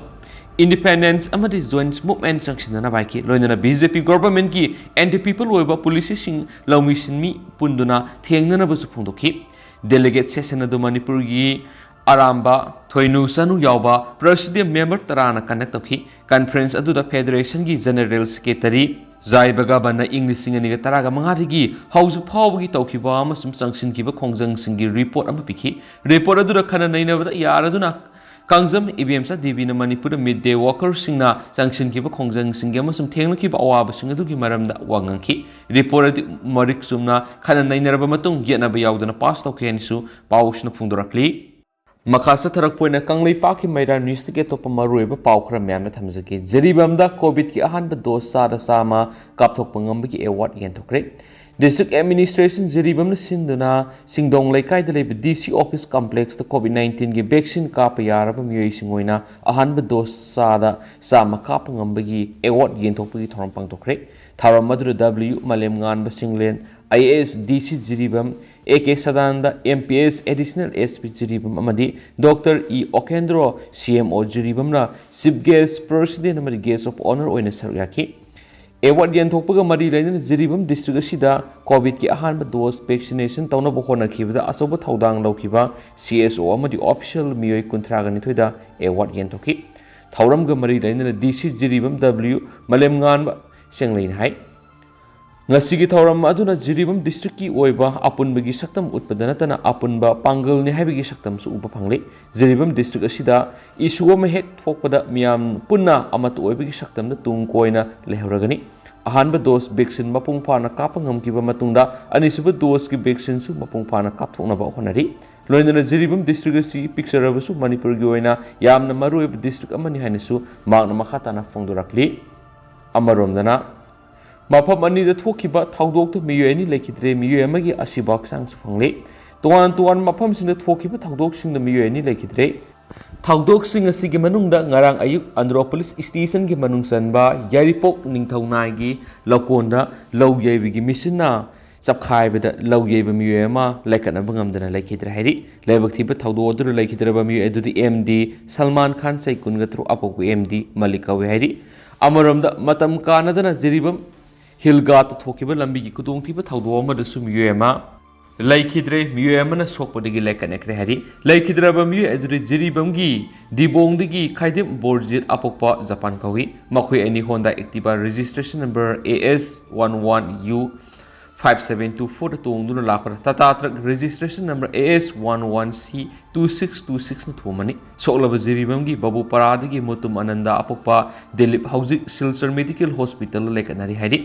ꯏꯟꯗꯤꯄꯦꯟꯗꯦꯟꯁ ꯑꯃꯗꯤ ꯖꯣꯏꯟꯠ ꯃꯨꯚꯃꯦꯟꯠ ꯆꯪꯁꯤꯟꯅꯅꯕ ꯍꯥꯏꯈꯤ꯫ ꯂꯣꯏꯅꯅ ꯕꯤ ꯖꯦ ꯄꯤ ꯒꯣꯚꯔꯟꯃꯦꯟꯠꯀꯤ ꯑꯦꯟꯇꯤ ꯄꯤꯄꯜ ꯑꯣꯏꯕ ꯄꯣꯂꯤꯁꯤꯁꯤꯡ ꯂꯧꯃꯤ ꯁꯤꯟꯃꯤ ꯄꯨꯟꯗꯨꯅ ꯊꯦꯡꯅꯅꯕꯁꯨ ꯐꯣꯡꯗꯣꯛꯈꯤ꯫ ꯗꯦꯂꯤꯒꯦꯠ ꯁꯦꯁꯟ ꯑꯗꯨ ꯃꯅꯤꯄꯨꯔꯒꯤ ꯑꯔꯥꯝꯕ, ꯊꯣꯏꯅꯨ ꯆꯅꯨ ꯌꯥꯎꯕ ꯄ꯭ꯔꯁꯤꯗꯦꯟ ꯃꯦꯝꯕꯔ ꯇꯔꯥꯅ ꯀꯟꯗꯛ ꯇꯧꯈꯤ꯫ ꯀꯟꯐꯔꯦꯟꯁ ꯑꯗꯨꯗ ꯐꯦꯗꯔꯦꯁꯟꯒꯤ ꯖꯦꯅꯔꯦꯜ ꯁꯦꯀ꯭ꯔꯦꯇꯔꯤ ꯖꯥꯏ ꯕꯒꯥꯕꯟꯅ ꯏꯪ ꯂꯤꯁꯤꯡ ꯑꯅꯤꯒ ꯇꯔꯥꯒ ꯃꯉꯥꯗꯒꯤ ꯍꯧꯖꯤꯛ ꯐꯥꯎꯕꯒꯤ ꯇꯧꯈꯤꯕ ꯑꯃꯁꯨꯡ ꯆꯪꯁꯤꯟꯈꯤꯕ ꯈꯣꯡꯖꯪꯁꯤꯡꯒꯤ ꯔꯤꯄꯣꯔꯠ ꯑꯃ ꯄꯤꯈꯤ꯫ ꯔꯤꯄꯣꯔꯠ ꯑꯗꯨꯗ ꯈꯟꯅ ꯅꯩꯅꯕꯗ ꯌꯥꯔꯗꯨꯅ ꯀꯥꯡꯖꯝ ꯏꯕꯦꯝꯆꯥ ꯗꯦꯕꯤꯅ ꯃꯅꯤꯄꯨꯔꯗ ꯃꯤꯗ ꯗꯦ ꯋꯥꯀꯔꯁꯤꯡꯅ ꯆꯪꯁꯤꯟꯈꯤꯕ ꯈꯣꯡꯖꯪꯁꯤꯡꯒꯤ ꯑꯃꯁꯨꯡ ꯊꯦꯡꯅꯈꯤꯕ ꯑꯋꯥꯕꯁꯤꯡ ꯑꯗꯨꯒꯤ ꯃꯔꯝꯗ ꯋꯥ ꯉꯥꯡꯈꯤ꯫ ꯔꯤꯄꯣꯔꯠ ꯑꯗꯨ ꯃꯔꯤꯛ ꯆꯨꯝꯅ ꯈꯟꯅ ꯅꯩꯅꯔꯕ ꯃꯇꯨꯡ ꯌꯦꯠꯅꯕ ꯌꯥꯎꯗꯅ ꯄꯥꯁ ꯇꯧꯈꯤ ꯍꯥꯏꯅꯁꯨ ꯄꯥꯎꯁꯤꯅ ꯐꯣꯡꯗꯣꯔꯛꯂꯤ꯫ ꯃꯈꯥ ꯆꯠꯊꯔꯛꯄ ꯑꯣꯏꯅ ꯀꯪꯂꯩꯄꯥꯛꯀꯤ ꯃꯩꯔꯥ ꯅ꯭ꯌꯨꯁꯇꯒꯤ ꯑꯇꯣꯞꯄ ꯃꯔꯨꯑꯣꯏꯕ ꯄꯥꯎ ꯈꯔ ꯃꯌꯥꯝꯅ ꯊꯝꯖꯒꯦ꯫ ꯖꯤꯔꯤꯕꯥꯝꯗ ꯀꯣꯚꯤꯗꯀꯤ ꯑꯍꯥꯟꯕ ꯗꯣꯁ ꯆꯥꯗ ꯆꯥꯝꯃ ꯀꯥꯞꯊꯣꯛꯄ ꯉꯝꯕꯒꯤ ꯑꯦꯋꯥꯔꯗ ꯌꯦꯟꯊꯣꯛꯈ꯭ꯔꯦ꯫ ꯗꯤꯁꯇ꯭ꯔꯤꯛ ꯑꯦꯗꯃꯤꯅꯤꯁꯇ꯭ꯔꯦꯁꯟ ꯖꯤꯔꯤꯕꯥꯝꯅ ꯁꯤꯟꯗꯨꯅ ꯁꯤꯡꯗꯣꯡ ꯂꯩꯀꯥꯏꯗ ꯂꯩꯕ ꯗꯤ ꯁꯤ ꯑꯣꯐꯤꯁ ꯀꯝꯄ꯭ꯂꯦꯛꯁꯇ ꯀꯣꯚꯤꯗ ꯅꯥꯏꯟꯇꯤꯟꯒꯤ ꯚꯦꯛꯁꯤꯟ ꯀꯥꯞꯄ ꯌꯥꯔꯕ ꯃꯤꯑꯣꯏꯁꯤꯡ ꯑꯣꯏꯅ ꯑꯍꯥꯟꯕ ꯗꯣꯁ ꯆꯥꯗ ꯆꯥꯝꯃ ꯀꯥꯞꯄ ꯉꯝꯕꯒꯤ ꯑꯦꯋꯥꯔꯗ ꯌꯦꯟꯊꯣꯛꯄꯒꯤ ꯊꯧꯔꯝ ꯄꯥꯡꯊꯣꯛꯈ꯭ꯔꯦ꯫ ꯊꯧꯔꯝ ꯑꯗꯨꯗ ꯗꯕ꯭ꯂꯤꯌꯨ ꯃꯥꯂꯦꯝꯉꯥꯟꯕ ꯁꯤꯡꯂꯦꯟ, ꯑꯥꯏ ꯑꯦ ꯑꯦꯁ, ꯗꯤ ꯁꯤ Jiribam, A K Sadananda, M P S, additional S P Jiribam ꯑꯃꯗꯤ ꯗꯣꯛꯇꯔ ꯏ ꯑꯣꯀꯦꯟꯗ꯭ꯔꯣ, ꯁꯤ M O ꯖꯤꯔꯤꯕꯥꯝꯅ chief guest, president ꯑꯃꯗꯤ ꯒꯦꯁ꯭ꯠ ꯑꯣꯐ ꯑꯣꯅꯔ ꯑꯣꯏꯅ ꯁꯔꯨꯛ ꯌꯥꯈꯤ꯫ ꯑꯦꯋꯥꯔꯗ ꯌꯦꯟꯊꯣꯛꯄꯒ ꯃꯔꯤ ꯂꯩꯅꯅ ꯖꯤꯔꯤꯕꯥꯝ ꯗꯤꯁꯇ꯭ꯔꯤꯛ ꯑꯁꯤꯗ ꯀꯣꯚꯤꯗꯀꯤ ꯑꯍꯥꯟꯕ ꯗꯣꯁ ꯚꯦꯛꯁꯤꯅꯦꯁꯟ ꯇꯧꯅꯕ ꯍꯣꯠꯅꯈꯤꯕꯗ ꯑꯆꯧꯕ ꯊꯧꯗꯥꯡ ꯂꯧꯈꯤꯕ ꯁꯤ ꯑꯦꯁ ꯑꯣ ꯑꯃꯗꯤ ꯑꯣꯐꯤꯁꯤꯌꯦꯜ ꯃꯤꯑꯣꯏ ꯀꯨꯟꯊ꯭ꯔꯥꯒ ꯅꯤꯊꯣꯏꯗ ꯑꯦꯋꯥꯔꯗ ꯌꯦꯟꯊꯣꯛꯈꯤ꯫ ꯊꯧꯔꯝꯒ ꯃꯔꯤ ꯂꯩꯅꯅ ꯗꯤ ꯁꯤ ꯖꯤꯔꯤꯕꯥꯝ ꯗꯕ꯭ꯂꯤꯌꯨ ꯃꯥꯂꯦꯝꯉꯥꯟꯕ ꯁꯦꯡꯂꯩꯅ ꯍꯥꯏ, ꯉꯁꯤꯒꯤ ꯊꯧꯔꯝ ꯑꯗꯨꯅ ꯖꯤꯔꯤꯕꯥꯝ ꯗꯤꯁꯇ꯭ꯔꯤꯛꯀꯤ ꯑꯣꯏꯕ ꯑꯄꯨꯟꯕꯒꯤ ꯁꯛꯇꯝ ꯎꯠꯄꯗ ꯅꯠꯇꯅ ꯑꯄꯨꯟꯕ ꯄꯥꯡꯒꯜꯅꯤ ꯍꯥꯏꯕꯒꯤ ꯁꯛꯇꯝꯁꯨ ꯎꯕ ꯐꯪꯂꯦ꯫ ꯖꯤꯔꯤꯕꯥꯝ ꯗꯤꯁꯇ꯭ꯔꯤꯛ ꯑꯁꯤꯗ ꯏꯁꯨ ꯑꯃ ꯍꯦꯛ ꯊꯣꯛꯄꯗ ꯃꯤꯌꯥꯝ ꯄꯨꯟꯅ ꯑꯃꯠꯇ ꯑꯣꯏꯕꯒꯤ ꯁꯛꯇꯝꯗ ꯇꯨꯡ ꯀꯣꯏꯅ ꯂꯩꯍꯧꯔꯒꯅꯤ꯫ ꯑꯍꯥꯟꯕ ꯗꯣꯁ ꯚꯦꯛꯁꯤꯟ ꯃꯄꯨꯡ ꯐꯥꯅ ꯀꯥꯞꯄ ꯉꯝꯈꯤꯕ ꯃꯇꯨꯡꯗ ꯑꯅꯤꯁꯨꯕ ꯗꯣꯁꯀꯤ ꯚꯦꯛꯁꯤꯟꯁꯨ ꯃꯄꯨꯡ ꯐꯥꯅ ꯀꯥꯞꯊꯣꯛꯅꯕ ꯍꯣꯠꯅꯔꯤ꯫ ꯂꯣꯏꯅꯅ ꯖꯤꯔꯤꯕꯥꯝ ꯗꯤꯁꯇ꯭ꯔꯤꯛ ꯑꯁꯤ ꯄꯤꯛꯆꯔꯕꯁꯨ ꯃꯅꯤꯄꯨꯔꯒꯤ ꯑꯣꯏꯅ ꯌꯥꯝꯅ ꯃꯔꯨꯑꯣꯏꯕ ꯗꯤꯁꯇ꯭ꯔꯤꯛ ꯑꯃꯅꯤ ꯍꯥꯏꯅꯁꯨ ꯃꯍꯥꯛꯅ ꯃꯈꯥ ꯇꯥꯅ ꯐꯣꯡꯗꯣꯔꯛꯂꯤ꯫ ꯑꯃꯔꯣꯝꯗꯅ, ꯃꯐꯝ ꯑꯅꯤꯗ ꯊꯣꯛꯈꯤꯕ ꯊꯧꯗꯣꯛꯇ ꯃꯤꯑꯣꯏ ꯑꯅꯤ ꯂꯩꯈꯤꯗ꯭ꯔꯦ, ꯃꯤꯑꯣꯏ ꯑꯃꯒꯤ ꯑꯁꯤꯕ ꯍꯛꯆꯥꯡꯁꯨ ꯐꯪꯂꯦ꯫ ꯇꯣꯉꯥꯟ ꯇꯣꯉꯥꯟꯕ ꯃꯐꯝꯁꯤꯡꯗ ꯊꯣꯛꯈꯤꯕ ꯊꯧꯗꯣꯛꯁꯤꯡꯗ ꯃꯤꯑꯣꯏ ꯑꯅꯤ ꯂꯩꯈꯤꯗ꯭ꯔꯦ꯫ ꯊꯧꯗꯣꯛꯁꯤꯡ ꯑꯁꯤꯒꯤ ꯃꯅꯨꯡꯗ ꯉꯔꯥꯡ ꯑꯌꯨꯛ ꯑꯟꯗ꯭ꯔꯣ ꯄꯨꯂꯤꯁ ꯁ꯭ꯇꯦꯁꯟꯒꯤ ꯃꯅꯨꯡ ꯆꯟꯕ ꯌꯥꯏꯔꯤꯄꯣꯛ ꯅꯤꯡꯊꯧꯅꯥꯏꯒꯤ ꯂꯧꯀꯣꯟꯗ ꯂꯧ ꯌꯩꯕꯒꯤ ꯃꯦꯆꯤꯟꯅ ꯆꯞꯈꯥꯏꯕꯗ ꯂꯧ ꯌꯩꯕ ꯃꯤꯑꯣꯏ ꯑꯃ ꯂꯥꯏꯀꯠꯅꯕ ꯉꯝꯗꯅ ꯂꯩꯈꯤꯗ꯭ꯔꯦ ꯍꯥꯏꯔꯤ꯫ ꯂꯥꯏꯕꯛ ꯊꯤꯕ ꯊꯧꯗꯣꯛ ꯑꯗꯨꯗ ꯂꯩꯈꯤꯗ꯭ꯔꯕ ꯃꯤꯑꯣꯏ ꯑꯗꯨꯗꯤ ꯑꯦꯝ ꯗꯤ ꯁꯜꯃꯥꯟ ꯈꯥꯟ, ꯆꯍꯤ ꯀꯨꯟꯒ ꯇꯔꯨꯛ, ꯑꯄꯣꯛꯄ ꯑꯦꯝ ꯗꯤ ꯃꯂꯤꯛ ꯀꯧꯏ ꯍꯥꯏꯔꯤ꯫ ꯑꯃꯔꯣꯝꯗ, ꯃꯇꯝ ꯀꯥꯅꯗꯅ ꯖꯤꯔꯤꯕꯥꯝ ꯍꯤꯜ ꯒꯥꯠꯇ ꯊꯣꯛꯈꯤꯕ ꯂꯝꯕꯤꯒꯤ ꯈꯨꯗꯣꯡꯊꯤꯕ ꯊꯧꯗꯣꯛ ꯑꯃꯗꯁꯨ ꯃꯤꯑꯣꯏ ꯑꯃ ꯂꯩꯈꯤꯗ꯭ꯔꯦ, ꯃꯤꯑꯣꯏ ꯑꯃꯅ ꯁꯣꯛꯄꯗꯒꯤ ꯂꯥꯏꯀꯠꯅꯈ꯭ꯔꯦ ꯍꯥꯏꯔꯤ꯫ ꯂꯩꯈꯤꯗ꯭ꯔꯕ ꯃꯤꯑꯣꯏ ꯑꯗꯨꯗꯤ ꯖꯤꯔꯤꯕꯥꯝꯒꯤ ꯗꯤꯕꯣꯡꯗꯒꯤ ꯈꯥꯏꯗꯦꯝ ꯕꯣꯔꯖꯤꯠ, ꯑꯄꯣꯛꯄ ꯖꯄꯥꯟ ꯀꯧꯏ꯫ ꯃꯈꯣꯏ ꯑꯅꯤ Honda Activa registration number A S one one U five seven two four ꯗ ꯇꯣꯡꯗꯨꯅ ꯂꯥꯛꯄꯗ Tata truck registration number A S one one C two six two six ꯅ ꯊꯣꯝꯃꯅꯤ꯫ ꯁꯣꯛꯂꯕ ꯖꯤꯔꯤꯕꯥꯝꯒꯤ ꯕꯕꯨꯄꯥꯔꯥꯗꯒꯤ ꯃꯨꯇꯨꯝ ꯑꯅꯟꯗ, ꯑꯄꯣꯛꯄ ꯗꯤꯂꯤꯞ, ꯍꯧꯖꯤꯛ ꯁꯤꯜꯆꯔ ꯃꯦꯗꯤꯀꯦꯜ ꯍꯣꯁꯄꯤꯇꯥꯜꯗ ꯂꯩꯈꯠꯅꯔꯤ ꯍꯥꯏꯔꯤ꯫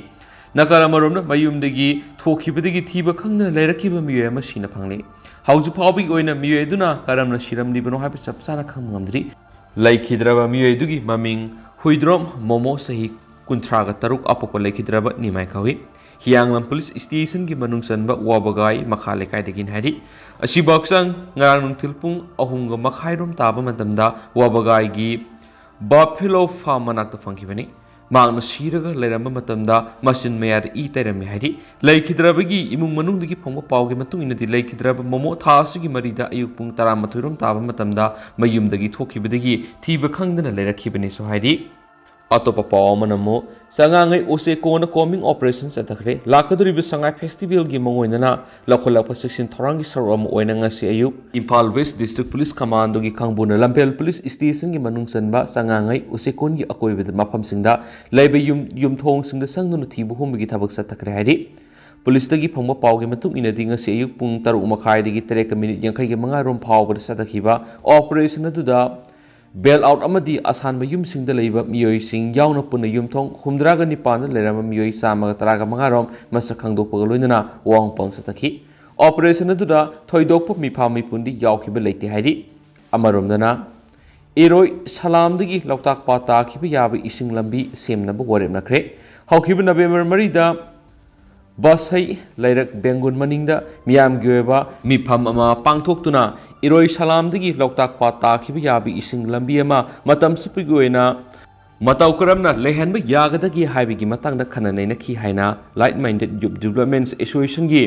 ꯅꯥꯀꯜ ꯑꯃꯔꯣꯝꯗ, ꯃꯌꯨꯝꯗꯒꯤ ꯊꯣꯛꯈꯤꯕꯗꯒꯤ ꯊꯤꯕ ꯈꯪꯗꯅ ꯂꯩꯔꯛꯈꯤꯕ ꯃꯤꯑꯣꯏ ꯑꯃ ꯁꯤꯅ ꯐꯪꯂꯦ꯫ ꯍꯧꯖꯤꯛ ꯐꯥꯎꯕꯒꯤ ꯑꯣꯏꯅ ꯃꯤꯑꯣꯏ ꯑꯗꯨꯅ ꯀꯔꯝꯅ ꯁꯤꯔꯝꯂꯤꯕꯅꯣ ꯍꯥꯏꯕ ꯆꯞ ꯆꯥꯅ ꯈꯪꯕ ꯉꯝꯗ꯭ꯔꯤ꯫ ꯂꯩꯈꯤꯗ꯭ꯔꯕ ꯃꯤꯑꯣꯏꯗꯨꯒꯤ ꯃꯃꯤꯡ ꯍꯨꯏꯗ꯭ꯔꯣꯝ ꯃꯣꯃꯣ, ꯆꯍꯤ ꯀꯨꯟꯊ꯭ꯔꯥꯒ ꯇꯔꯨꯛ, ꯑꯄꯣꯛꯄ ꯂꯩꯈꯤꯗ꯭ꯔꯕ ꯅꯤꯃꯥꯏ ꯀꯧꯏ꯫ ꯍꯤꯌꯥꯡꯂꯝ ꯄꯨꯂꯤꯁ ꯁ꯭ꯇꯦꯁꯟꯒꯤ ꯃꯅꯨꯡ ꯆꯟꯕ ꯋꯥꯕꯒꯥꯏ ꯃꯈꯥ ꯂꯩꯀꯥꯏꯗꯒꯤꯅꯤ ꯍꯥꯏꯔꯤ꯫ ꯑꯁꯤꯕ ꯍꯛꯆꯥꯡ ꯉꯔꯥꯡ ꯅꯨꯡꯊꯤꯜ ꯄꯨꯡ ꯑꯍꯨꯝꯒ ꯃꯈꯥꯏꯔꯣꯝ ꯇꯥꯕ ꯃꯇꯝꯗ ꯋꯥꯕꯒꯥꯏꯒꯤ ꯕꯐꯦꯂꯣ ꯐꯥꯔꯝ ꯃꯅꯥꯛꯇ ꯐꯪꯈꯤꯕꯅꯤ꯫ ꯃꯍꯥꯛꯅ ꯁꯤꯔꯒ ꯂꯩꯔꯝꯕ ꯃꯇꯝꯗ ꯃꯆꯤꯟ ꯃꯌꯥꯗ ꯏ ꯇꯩꯔꯝꯃꯤ ꯍꯥꯏꯔꯤ꯫ ꯂꯩꯈꯤꯗ꯭ꯔꯕꯒꯤ ꯏꯃꯨꯡ ꯃꯅꯨꯡꯗꯒꯤ ꯐꯪꯕ ꯄꯥꯎꯒꯤ ꯃꯇꯨꯡ ꯏꯟꯅꯗꯤ, ꯂꯩꯈꯤꯗ꯭ꯔꯕ ꯃꯣꯃꯣ ꯊꯥ ꯑꯁꯤꯒꯤ ꯃꯔꯤꯗ ꯑꯌꯨꯛ ꯄꯨꯡ ꯇꯔꯥꯃꯥꯊꯣꯏꯔꯣꯝ ꯇꯥꯕ ꯃꯇꯝꯗ ꯃꯌꯨꯝꯗꯒꯤ ꯊꯣꯛꯈꯤꯕꯗꯒꯤ ꯊꯤꯕ ꯈꯪꯗꯅ ꯂꯩꯔꯛꯈꯤꯕꯅꯦꯁꯨ ꯍꯥꯏꯔꯤ꯫ ꯑꯇꯣꯞꯄ ꯄꯥꯎ ꯑꯃꯅ ꯑꯃꯨꯛ ꯆꯉꯥꯡꯉꯩ ꯎꯆꯦꯀꯣꯟꯗ combing operation ꯆꯠꯊꯈ꯭ꯔꯦ꯫ ꯂꯥꯛꯀꯗꯧꯔꯤꯕ ꯁꯉꯥꯏ festival ꯒꯤ ꯃꯥꯡꯑꯣꯏꯅꯅ ꯂꯧꯈꯠꯂꯛꯄ ꯆꯦꯛꯁꯤꯟ ꯊꯧꯔꯥꯡꯒꯤ ꯁꯔꯨꯛ ꯑꯃ ꯑꯣꯏꯅ ꯉꯁꯤ ꯑꯌꯨꯛ Imphal West District Police Commando ꯒꯤ ꯀꯥꯡꯕꯨꯅ ꯂꯝꯐꯦꯜ Police Station ꯒꯤ ꯃꯅꯨꯡ ꯆꯟꯕ ꯆꯉꯥꯡꯉꯩ ꯎꯆꯦꯀꯣꯟꯒꯤ ꯑꯀꯣꯏꯕꯗ ꯃꯐꯝꯁꯤꯡꯗ ꯂꯩꯕ ꯌꯨꯝ, ꯌꯨꯝꯊꯣꯡꯁꯤꯡꯗ ꯆꯪꯗꯨꯅ ꯊꯤꯕ ꯍꯨꯝꯕꯒꯤ ꯊꯕꯛ ꯆꯠꯊꯈ꯭ꯔꯦ ꯍꯥꯏꯔꯤ꯫ Police ꯇꯒꯤ ꯐꯪꯕ ꯄꯥꯎꯒꯤ ꯃꯇꯨꯡ ꯏꯟꯅꯗꯤ ꯉꯁꯤ ꯑꯌꯨꯛ ꯄꯨꯡ ꯇꯔꯨꯛ ꯃꯈꯥꯏꯗꯒꯤ ꯇꯔꯦꯠꯀ minute ꯌꯥꯡꯈꯩꯒ ꯃꯉꯥ ꯔꯣꯝ ꯐꯥꯎꯕꯗ ꯆꯠꯊꯈꯤꯕ operation ꯑꯗꯨꯗ bail out ꯑꯃꯗꯤ ꯑꯁꯥꯟꯕ ꯌꯨꯝꯁꯤꯡꯗ ꯂꯩꯕ ꯃꯤꯑꯣꯏꯁꯤꯡ ꯌꯥꯎꯅ ꯄꯨꯟꯅ ꯌꯨꯝꯊꯣꯡ ꯍꯨꯝꯗ꯭ꯔꯥꯒ ꯅꯤꯄꯥꯟꯗ ꯂꯩꯔꯝꯕ ꯃꯤꯑꯣꯏ ꯆꯥꯝꯃꯒ ꯇꯔꯥꯒ ꯃꯉꯥ ꯔꯣꯝ ꯃꯁꯛ ꯈꯪꯗꯣꯛꯄꯒ ꯂꯣꯏꯅꯅ ꯋꯥꯍꯪ ꯄꯥꯎ ꯆꯠꯊꯈꯤ꯫ Operation ꯑꯗꯨꯗ ꯊꯣꯏꯗꯣꯛꯄ ꯃꯤꯐꯥ ꯃꯤꯄꯨꯟꯗꯤ ꯌꯥꯎꯈꯤꯕ ꯂꯩꯇꯦ ꯍꯥꯏꯔꯤ꯫ ꯑꯃꯔꯣꯝꯗꯅ ꯏꯔꯣꯏ ꯁꯂꯥꯝꯗꯒꯤ ꯂꯣꯛꯇꯥꯛ ꯄꯥꯠ ꯇꯥꯈꯤꯕ ꯌꯥꯕ ꯏꯁꯤꯡ ꯂꯝꯕꯤ ꯁꯦꯝꯅꯕ ꯋꯥꯔꯦꯞꯅꯈ꯭ꯔꯦ꯫ ꯍꯧꯈꯤꯕ November ꯃꯔꯤꯗ ꯕꯁꯩ ꯂꯩꯔꯛ ꯕꯦꯡꯒꯨꯟ ꯃꯅꯤꯡꯗ ꯃꯤꯌꯥꯝꯒꯤ ꯑꯣꯏꯕ ꯃꯤꯐꯝ ꯑꯃ ꯄꯥꯡꯊꯣꯛꯇꯨꯅ ꯏꯔꯣꯏ ꯁꯂꯥꯝꯗꯒꯤ ꯂꯣꯛꯇꯥꯛ ꯄꯥꯠ ꯇꯥꯈꯤꯕ ꯌꯥꯕ ꯏꯁꯤꯡ ꯂꯝꯕꯤ ꯑꯃ ꯃꯇꯝ ꯆꯨꯞꯄꯒꯤ ꯑꯣꯏꯅ ꯃꯇꯧ ꯀꯔꯝꯅ ꯂꯩꯍꯟꯕ ꯌꯥꯒꯗꯒꯦ ꯍꯥꯏꯕꯒꯤ ꯃꯇꯥꯡꯗ ꯈꯟꯅ ꯅꯩꯅꯈꯤ ꯍꯥꯏꯅ Like Minded Youth Development Association ꯒꯤ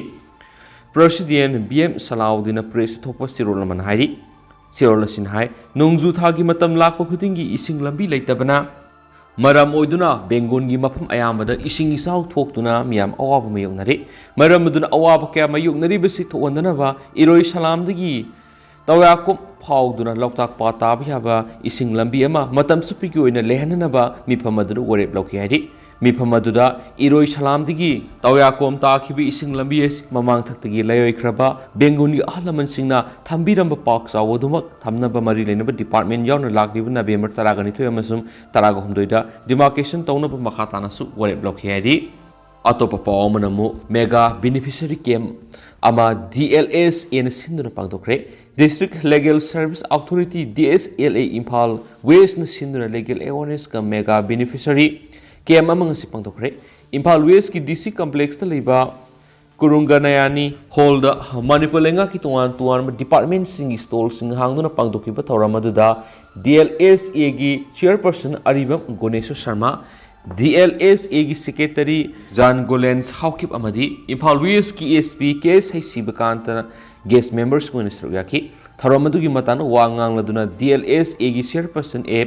President ꯕꯤ ꯑꯦꯝ ꯁꯂꯥꯎꯗꯤꯟꯅ press ꯇ ꯊꯣꯛꯄ ꯆꯦꯔꯣꯜ ꯑꯃꯅ ꯍꯥꯏꯔꯤ꯫ ꯆꯦꯔꯣꯜ ꯑꯁꯤꯅ ꯍꯥꯏ, ꯅꯣꯡꯖꯨ ꯊꯥꯒꯤ ꯃꯇꯝ ꯂꯥꯛꯄ ꯈꯨꯗꯤꯡꯒꯤ ꯏꯁꯤꯡ ꯂꯝꯕꯤ ꯂꯩꯇꯕꯅ ꯃꯔꯝ ꯑꯣꯏꯗꯨꯅ ꯕꯦꯡꯒꯨꯟꯒꯤ ꯃꯐꯝ ꯑꯌꯥꯝꯕꯗ ꯏꯁꯤꯡ ꯏꯆꯥꯎ ꯊꯣꯛꯇꯨꯅ ꯃꯤꯌꯥꯝ ꯑꯋꯥꯕ ꯃꯥꯌꯣꯛꯅꯔꯤ꯫ ꯃꯔꯝ ꯑꯗꯨꯅ ꯑꯋꯥꯕ ꯀꯌꯥ ꯃꯥꯌꯣꯛꯅꯔꯤꯕꯁꯤ ꯊꯣꯛꯍꯟꯗꯅꯕ ꯏꯔꯣꯏ ꯁꯂꯥꯝꯗꯒꯤ ꯇꯧꯌꯥꯀꯣꯝ ꯐꯥꯎꯗꯨꯅ ꯂꯣꯛꯇꯥꯛ ꯄꯥꯠ ꯇꯥꯕ ꯌꯥꯕ ꯏꯁꯤꯡ ꯂꯝꯕꯤ ꯑꯃ ꯃꯇꯝ ꯆꯨꯞꯄꯒꯤ ꯑꯣꯏꯅ ꯂꯩꯍꯟꯅꯅꯕ ꯃꯤꯐꯝ ꯑꯗꯨꯗ ꯋꯥꯔꯦꯞ ꯂꯧꯈꯤ ꯍꯥꯏꯔꯤ꯫ ꯃꯤꯐꯝ ꯑꯗꯨꯗ ꯏꯔꯣꯏ ꯁꯂꯥꯝꯗꯒꯤ ꯇꯧꯌꯥꯀꯣꯝ ꯇꯥꯈꯤꯕ ꯏꯁꯤꯡ ꯂꯝꯕꯤ ꯑꯁꯤ ꯃꯃꯥꯡꯊꯛꯇꯒꯤ ꯂꯩꯔꯣꯏꯈ꯭ꯔꯕ ꯕꯦꯡꯒꯨꯟꯒꯤ ꯑꯍꯜ ꯂꯃꯟꯁꯤꯡꯅ ꯊꯝꯕꯤꯔꯝꯕ ꯄꯥꯛ ꯆꯥꯎꯕ ꯑꯗꯨꯃꯛ ꯊꯝꯅꯕ ꯃꯔꯤ ꯂꯩꯅꯕ department ꯌꯥꯎꯅ ꯂꯥꯛꯂꯤꯕ November ꯇꯔꯥꯒ ꯅꯤꯊꯣꯏ ꯑꯃꯁꯨꯡ ꯇꯔꯥꯒ ꯍꯨꯝꯗꯣꯏꯗ demarcation ꯇꯧꯅꯕ ꯃꯈꯥ ꯇꯥꯅꯁꯨ ꯋꯥꯔꯦꯞ ꯂꯧꯈꯤ ꯍꯥꯏꯔꯤ꯫ ꯑꯇꯣꯞꯄ ꯄꯥꯎ ꯑꯃꯅ ꯑꯃꯨꯛ mega beneficiary camp ꯑꯃ D L S A ꯅ ꯁꯤꯟꯗꯨꯅ ꯄꯥꯡꯊꯣꯛꯈ꯭ꯔꯦ꯫ District Legal Service Authority, D S L A, Imphal West ꯅ ꯁꯤꯟꯗꯨꯅ legal awareness ꯀ mega beneficiary camp ꯑꯃ ꯉꯁꯤ ꯄꯥꯡꯊꯣꯛꯈ꯭ꯔꯦ꯫ ꯏꯝꯐꯥꯜ West ꯀꯤ D C complex ꯇ ꯂꯩꯕ ꯀꯨꯔꯨꯡꯒ ꯅꯌꯥꯅꯤ hall ꯗ ꯃꯅꯤꯄꯨꯔ ꯂꯩꯉꯥꯛꯀꯤ ꯇꯣꯉꯥꯟ ꯇꯣꯉꯥꯟꯕ department ꯁꯤꯡꯒꯤ stall ꯁꯤꯡ ꯍꯥꯡꯗꯨꯅ ꯄꯥꯡꯊꯣꯛꯈꯤꯕ ꯊꯧꯔꯝ ꯑꯗꯨꯗ D L S A ꯒꯤ chairperson Aribam Guneshor Sharma, D L S A ꯒꯤ secretary ꯖꯥꯟ ꯒꯣꯂꯦꯟ ꯁꯥꯎꯀꯤꯞ ꯑꯃꯗꯤ ꯏꯝꯐꯥꯜ West ꯀꯤ S P K S ꯍꯩꯁꯤꯕꯀꯥꯟꯇꯅ guest members ꯑꯣꯏꯅ ꯁꯔꯨꯛ ꯌꯥꯈꯤ꯫ ꯊꯧꯔꯝ ꯑꯗꯨꯒꯤ ꯃꯇꯥꯡꯗ ꯋꯥ ꯉꯥꯡꯂꯗꯨꯅ D L S A ꯒꯤ chairperson A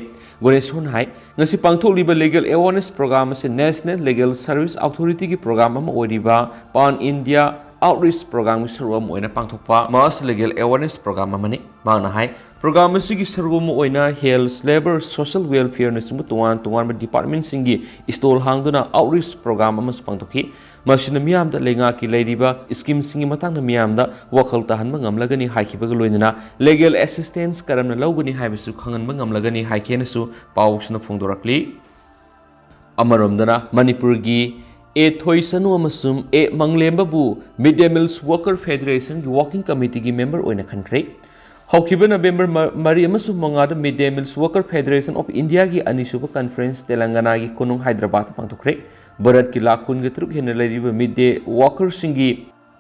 ꯒꯣꯔꯦꯁꯣꯔꯅ ꯍꯥꯏ, ꯉꯁꯤ ꯄꯥꯡꯊꯣꯛꯂꯤꯕ Legal Awareness Program ꯑꯁꯤ National Legal Service Authority ꯒꯤ program ꯑꯃ ꯑꯣꯏꯔꯤꯕ Pan India Outreach Program ꯒꯤ ꯁꯔꯨꯛ ꯑꯃ ꯑꯣꯏꯅ ꯄꯥꯡꯊꯣꯛꯄ Mass Legal Awareness Program ꯑꯃꯅꯤ꯫ ꯃꯍꯥꯛꯅ ꯍꯥꯏ, program ꯑꯁꯤꯒꯤ ꯁꯔꯨꯛ ꯑꯃ ꯑꯣꯏꯅ Health, Labour, Social Welfare ꯅꯆꯤꯡꯕ ꯇꯣꯉꯥꯟ ꯇꯣꯉꯥꯟꯕ department ꯁꯤꯡꯒꯤ stall ꯍꯥꯡꯗꯨꯅ outreach program ꯑꯃꯁꯨ ꯄꯥꯡꯊꯣꯛꯈꯤ꯫ ꯃꯁꯤꯅ ꯃꯤꯌꯥꯝꯗ ꯂꯩꯉꯥꯛꯀꯤ ꯂꯩꯔꯤꯕ scheme ꯁꯤꯡꯒꯤ ꯃꯇꯥꯡꯗ ꯃꯤꯌꯥꯝꯗ ꯋꯥꯈꯜ ꯇꯥꯍꯟꯕ ꯉꯝꯂꯒꯅꯤ ꯍꯥꯏꯈꯤꯕꯒ ꯂꯣꯏꯅꯅ legal assistance ꯀꯔꯝꯅ ꯂꯧꯒꯅꯤ ꯍꯥꯏꯕꯁꯨ ꯈꯪꯍꯟꯕ ꯉꯝꯂꯒꯅꯤ ꯍꯥꯏꯈꯤ ꯍꯥꯏꯅꯁꯨ ꯄꯥꯎꯁꯤꯅ ꯐꯣꯡꯗꯣꯔꯛꯂꯤ꯫ ꯑꯃꯔꯣꯝꯗꯅ ꯃꯅꯤꯄꯨꯔꯒꯤ ꯑꯦ ꯊꯣꯏꯁꯅꯨ ꯑꯃꯁꯨꯡ ꯑꯦ ꯃꯪꯂꯦꯝꯕꯕꯨ Mid Day Meals Worker Federation ꯒꯤ Working Committee ꯒꯤ member ꯑꯣꯏꯅ ꯈꯟꯈ꯭ꯔꯦ꯫ ꯍꯧꯈꯤꯕ November ꯃ-, ꯃꯔꯤ ꯑꯃꯁꯨꯡ ꯃꯉꯥꯗ Mid Day Meals Worker Federation of India ꯒꯤ ꯑꯅꯤꯁꯨꯕ conference ꯇꯦꯂꯪꯒꯅꯥꯒꯤ ꯀꯣꯅꯨꯡ ꯍꯥꯏꯗ꯭ꯔꯕꯥꯗꯇ ꯄꯥꯡꯊꯣꯛꯈ꯭ꯔꯦ꯫ ꯚꯥꯔꯠꯀꯤ ꯂꯥꯈ ꯀꯨꯟꯒ ꯇꯔꯨꯛ ꯍꯦꯟꯅ ꯂꯩꯔꯤꯕ midday worker ꯁꯤꯡꯒꯤ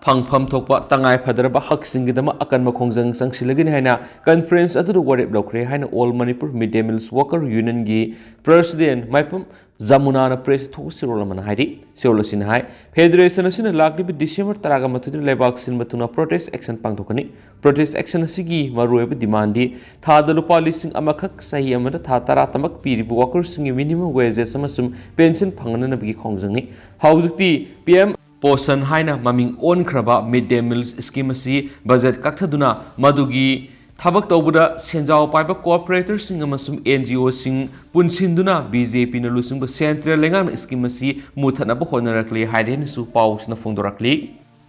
ꯐꯪꯐꯝ ꯊꯣꯛꯄ ꯇꯉꯥꯏ ꯐꯗ꯭ꯔꯕ ꯍꯛꯁꯤꯡꯒꯤꯗꯃꯛ ꯑꯀꯟꯕ ꯈꯣꯡꯖꯪ ꯆꯪꯁꯤꯜꯂꯒꯅꯤ ꯍꯥꯏꯅ conference ꯑꯗꯨꯗ ꯋꯥꯔꯦꯞ ꯂꯧꯈ꯭ꯔꯦ ꯍꯥꯏꯅ All Manipur Mid Day Meals Worker Union ꯒꯤ president ꯃꯥꯏꯄꯝ ꯖꯃꯨꯅꯥꯅ press ꯊꯣꯛꯄ ꯆꯦꯔꯣꯜ ꯑꯃꯅ ꯍꯥꯏꯔꯤ꯫ ꯆꯦꯔꯣꯜ ꯑꯁꯤꯅ ꯍꯥꯏ, federation ꯑꯁꯤꯅ ꯂꯥꯛꯂꯤꯕ December ꯇꯔꯥꯒ ꯃꯥꯊꯣꯏꯗ ꯂꯩꯕꯥꯛ ꯁꯤꯟꯕ ꯊꯨꯡꯅ protest action ꯄꯥꯡꯊꯣꯛꯀꯅꯤ꯫ Protest action ꯑꯁꯤꯒꯤ ꯃꯔꯨꯑꯣꯏꯕ demand ꯗꯤ ꯊꯥꯗ ꯂꯨꯄꯥ ꯂꯤꯁꯤꯡ ꯑꯃꯈꯛ, ꯆꯍꯤ ꯑꯃꯗ ꯊꯥ ꯇꯔꯥ ꯇꯃꯛ ꯄꯤꯔꯤꯕ worker ꯁꯤꯡꯒꯤ minimum wages ꯑꯃꯁꯨꯡ pension ꯐꯪꯅꯅꯕꯒꯤ ꯈꯣꯡꯖꯪꯅꯤ꯫ ꯍꯧꯖꯤꯛꯇꯤ P M Poshan ꯍꯥꯏꯅ ꯃꯃꯤꯡ ꯑꯣꯟꯈ꯭ꯔꯕ Mid Day Meals scheme ꯑꯁꯤ budget ꯀꯛꯊꯗꯨꯅ ꯃꯗꯨꯒꯤ ꯊꯕꯛ ꯇꯧꯕꯗ ꯁꯦꯟꯖꯥꯎ ꯄꯥꯏꯕ corporator ꯁꯤꯡ ꯑꯃꯁꯨꯡ N G O ꯁꯤꯡ ꯄꯨꯟꯁꯤꯟꯗꯨꯅ B J P ꯅ ꯂꯨꯆꯤꯡꯕ central ꯂꯩꯉꯥꯛꯅ scheme ꯑꯁꯤ ꯃꯨꯊꯠꯅꯕ ꯍꯣꯠꯅꯔꯛꯂꯤ ꯍꯥꯏꯔꯦꯅꯁꯨ ꯄꯥꯎꯁꯤꯅ ꯐꯣꯡꯗꯣꯔꯛꯂꯤ꯫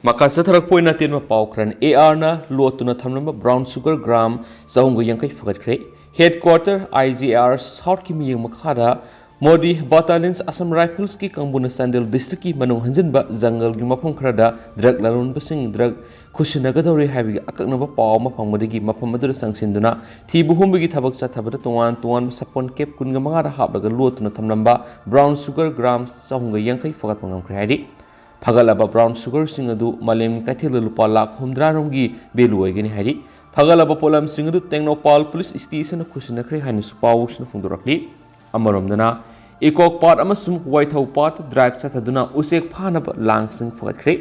ꯃꯈꯥ ꯆꯠꯊꯔꯛꯄ ꯑꯣꯏꯅ ꯑꯇꯦꯟꯕ ꯄꯥꯎ ꯈꯔꯅ꯫ A R ꯅ ꯂꯣꯠꯇꯨꯅ ꯊꯝꯂꯝꯕ brown sugar gram ꯆꯍꯨꯝꯒ ꯌꯥꯡꯈꯩ ꯐꯒꯠꯈ꯭ꯔꯦ꯫ Headquarter I G R South ꯀꯤ ꯃꯤꯠꯌꯦꯡ ꯃꯈꯥꯗ ꯃꯣꯗꯤ Battalions Assam Rifles ꯀꯤ ꯀꯥꯡꯕꯨꯅ ꯆꯥꯟꯗꯦꯜ district ꯀꯤ ꯃꯅꯨꯡ ꯍꯟꯖꯤꯟꯕ ꯖꯪꯒꯜꯒꯤ ꯃꯐꯝ ꯈꯔꯗ drug ꯂꯂꯣꯟꯕꯁꯤꯡ drug ꯈꯨꯠꯁꯤꯟꯅꯒꯗꯧꯔꯦ ꯍꯥꯏꯕꯒꯤ ꯑꯀꯛꯅꯕ ꯄꯥꯎ ꯑꯃ ꯐꯪꯕꯗꯒꯤ ꯃꯐꯝ ꯑꯗꯨꯗ ꯆꯪꯁꯤꯟꯗꯨꯅ ꯊꯤꯕ ꯍꯨꯝꯕꯒꯤ ꯊꯕꯛ ꯆꯠꯊꯕꯗ ꯇꯣꯉꯥꯟ ꯇꯣꯉꯥꯟꯕ ꯁꯥꯄꯣꯟ cap ꯀꯨꯟꯒ ꯃꯉꯥꯗ ꯍꯥꯞꯂꯒ ꯂꯣꯠꯇꯨꯅ ꯊꯝꯂꯝꯕ brown sugar gram ꯆꯍꯨꯝꯒ ꯌꯥꯡꯈꯩ ꯐꯒꯠꯄ ꯉꯝꯈ꯭ꯔꯦ ꯍꯥꯏꯔꯤ꯫ ꯐꯒꯠꯂꯕ brown sugar ꯁꯤꯡ ꯑꯗꯨ ꯃꯥꯂꯦꯝꯒꯤ ꯀꯩꯊꯦꯜꯗ ꯂꯨꯄꯥ ꯂꯥꯈ ꯍꯨꯝꯗ꯭ꯔꯥ ꯔꯣꯝꯒꯤ value ꯑꯣꯏꯒꯅꯤ ꯍꯥꯏꯔꯤ꯫ ꯐꯒꯠꯂꯕ ꯄꯣꯠꯂꯝꯁꯤꯡ ꯑꯗꯨ ꯇꯦꯡꯅꯧꯄꯥꯜ police station ꯅ ꯈꯨꯠꯁꯤꯟꯅꯈ꯭ꯔꯦ ꯍꯥꯏꯅꯁꯨ ꯄꯥꯎꯁꯤꯅ ꯐꯣꯡꯗꯣꯔꯛꯂꯤ꯫ ꯑꯃꯔꯣꯝꯗꯅ ꯏꯀꯣꯛ ꯄꯥꯠ ꯑꯃꯁꯨꯡ ꯋꯥꯏꯊꯧ ꯄꯥꯠ drive ꯆꯠꯊꯗꯨꯅ ꯎꯆꯦꯛ ꯐꯥꯅꯕ ꯂꯥꯡꯁꯤꯡ ꯐꯒꯠꯈ꯭ꯔꯦ꯫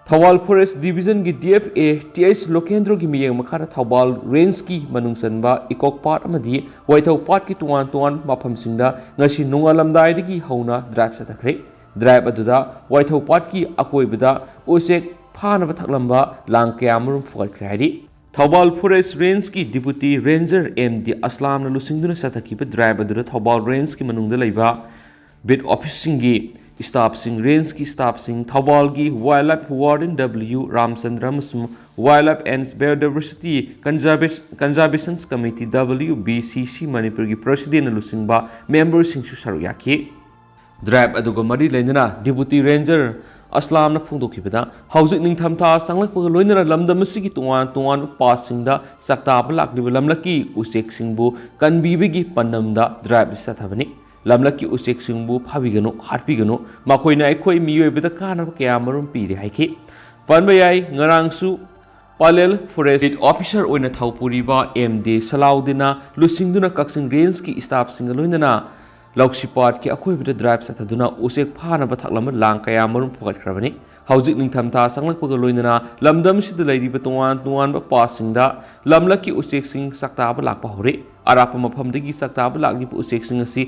ꯊꯧꯕꯥꯜ ꯐꯣꯔꯦꯁ ꯗꯤꯕꯤꯖꯟꯒꯤ D F A T H ꯂꯣꯀꯦꯟꯗ꯭ꯔꯣꯒꯤ ꯃꯤꯠꯌꯦꯡ ꯃꯈꯥꯗ ꯊꯧꯕꯥꯜ ꯔꯦꯟꯖꯀꯤ ꯃꯅꯨꯡ ꯆꯟꯕ ꯏꯀꯣꯛ ꯄꯥꯠ ꯑꯃꯗꯤ ꯋꯥꯏꯊꯧ ꯄꯥꯠꯀꯤ ꯇꯣꯉꯥꯟ ꯇꯣꯉꯥꯟꯕ ꯃꯐꯝꯁꯤꯡꯗ ꯉꯁꯤ ꯅꯣꯡꯉꯥꯜꯂꯝꯗꯥꯏꯗꯒꯤ ꯍꯧꯅ ꯗ꯭ꯔꯥꯏꯚ ꯆꯠꯊꯈ꯭ꯔꯦ꯫ ꯗ꯭ꯔꯥꯏꯚ ꯑꯗꯨꯗ ꯋꯥꯏꯊꯧ ꯄꯥꯠꯀꯤ ꯑꯀꯣꯏꯕꯗ ꯎꯆꯦꯛ ꯐꯥꯅꯕ ꯊꯛꯂꯝꯕ ꯂꯥꯡ ꯀꯌꯥ ꯑꯃꯔꯣꯝ ꯐꯨꯒꯠꯈ꯭ꯔꯦ ꯍꯥꯏꯔꯤ꯫ ꯊꯧꯕꯥꯜ ꯐꯣꯔꯦꯁ ꯔꯦꯟꯖꯀꯤ ꯗꯤꯄꯨꯇꯤ ꯔꯦꯟꯖꯔ ꯑꯦꯝ ꯗꯤ ꯑꯁꯂꯥꯝꯅ ꯂꯨꯆꯤꯡꯗꯨꯅ ꯆꯠꯊꯈꯤꯕ ꯗ꯭ꯔꯥꯏꯚ ꯑꯗꯨꯗ ꯊꯧꯕꯥꯜ ꯔꯦꯟꯖꯀꯤ ꯃꯅꯨꯡꯗ ꯂꯩꯕ ꯕꯤꯠ ꯑꯣꯐꯤꯁꯁꯤꯡꯒꯤ ꯁ꯭ꯇꯥꯐꯁꯤꯡ, ꯔꯦꯟꯖꯀꯤ ꯁ꯭ꯇꯥꯐꯁꯤꯡ, ꯊꯧꯕꯥꯜꯒꯤ wildlife warden W Ramchandra ꯑꯃꯁꯨꯡ wildlife and biodiversity conservation-, conservation committee, W B C C ꯃꯅꯤꯄꯨꯔꯒꯤ ꯄ꯭ꯔꯁꯤꯗꯦꯟꯅ ꯂꯨꯆꯤꯡꯕ ꯃꯦꯝꯕꯔꯁꯤꯡꯁꯨ ꯁꯔꯨꯛ ꯌꯥꯈꯤ꯫ ꯗ꯭ꯔꯥꯏꯚ ꯑꯗꯨꯒ ꯃꯔꯤ ꯂꯩꯅꯅ ꯗꯤꯄꯨꯇꯤ ꯔꯦꯟꯖꯔ ꯑꯁꯂꯥꯝꯅ ꯐꯣꯡꯗꯣꯛꯈꯤꯕꯗ, ꯍꯧꯖꯤꯛ ꯅꯤꯡꯊꯝꯊꯥ ꯆꯪꯂꯛꯄꯒ ꯂꯣꯏꯅꯅ ꯂꯝꯗꯝ ꯑꯁꯤꯒꯤ ꯇꯣꯉꯥꯟ ꯇꯣꯉꯥꯟꯕ ꯄꯥꯠꯁꯤꯡꯗ ꯆꯥꯛꯇꯥꯕ ꯂꯥꯛꯂꯤꯕ ꯂꯝꯂꯛꯀꯤ ꯎꯆꯦꯛꯁꯤꯡꯕꯨ ꯀꯟꯕꯤꯕꯒꯤ ꯄꯥꯟꯗꯝꯗ ꯗ꯭ꯔꯥꯏꯚ ꯑꯁꯤ ꯆꯠꯊꯕꯅꯤ꯫ ꯂꯝꯂꯛꯀꯤ ꯎꯆꯦꯛꯁꯤꯡꯕꯨ ꯐꯥꯕꯤꯒꯅꯨ, ꯍꯥꯠꯄꯤꯒꯅꯨ, ꯃꯈꯣꯏꯅ ꯑꯩꯈꯣꯏ ꯃꯤꯑꯣꯏꯕꯗ ꯀꯥꯟꯅꯕ ꯀꯌꯥ ꯑꯃꯔꯣꯝ ꯄꯤꯔꯤ ꯍꯥꯏꯈꯤ꯫ ꯄꯟꯕ ꯌꯥꯏ, ꯉꯔꯥꯡꯁꯨ ꯄꯥꯂꯦꯜ ꯐꯣꯔꯦꯁ ꯑꯣꯐꯤꯁꯔ ꯑꯣꯏꯅ ꯊꯧ ꯄꯨꯔꯤꯕ ꯑꯦꯝ ꯗꯤ ꯁꯂꯥꯎꯗꯤꯟꯅ ꯂꯨꯆꯤꯡꯗꯨꯅ ꯀꯛꯆꯤꯡ ꯔꯦꯟꯖꯀꯤ ꯁ꯭ꯇꯥꯐꯁꯤꯡꯒ ꯂꯣꯏꯅꯅ ꯂꯧꯁꯤ ꯄꯥꯠꯀꯤ ꯑꯀꯣꯏꯕꯗ ꯗ꯭ꯔꯥꯏꯚ ꯆꯠꯊꯗꯨꯅ ꯎꯆꯦꯛ ꯐꯥꯅꯕ ꯊꯛꯂꯝꯕ ꯂꯥꯡ ꯀꯌꯥ ꯑꯃꯔꯣꯝ ꯐꯨꯒꯠꯈ꯭ꯔꯕꯅꯤ꯫ ꯍꯧꯖꯤꯛ ꯅꯤꯡꯊꯝꯊꯥ ꯆꯪꯂꯛꯄꯒ ꯂꯣꯏꯅꯅ ꯂꯝꯗꯝꯁꯤꯗ ꯂꯩꯔꯤꯕ ꯇꯣꯉꯥꯟ ꯇꯣꯉꯥꯟꯕ ꯄꯥꯠꯁꯤꯡꯗ ꯂꯝꯂꯛꯀꯤ ꯎꯆꯦꯛꯁꯤꯡ ꯆꯥꯛꯇꯥꯕ ꯂꯥꯛꯄ ꯍꯧꯔꯦ꯫ ꯑꯔꯥꯞꯄ ꯃꯐꯝꯗꯒꯤ ꯆꯥꯛꯇꯥꯕ ꯂꯥꯛꯂꯤꯕ ꯎꯆꯦꯛꯁꯤꯡ ꯑꯁꯤ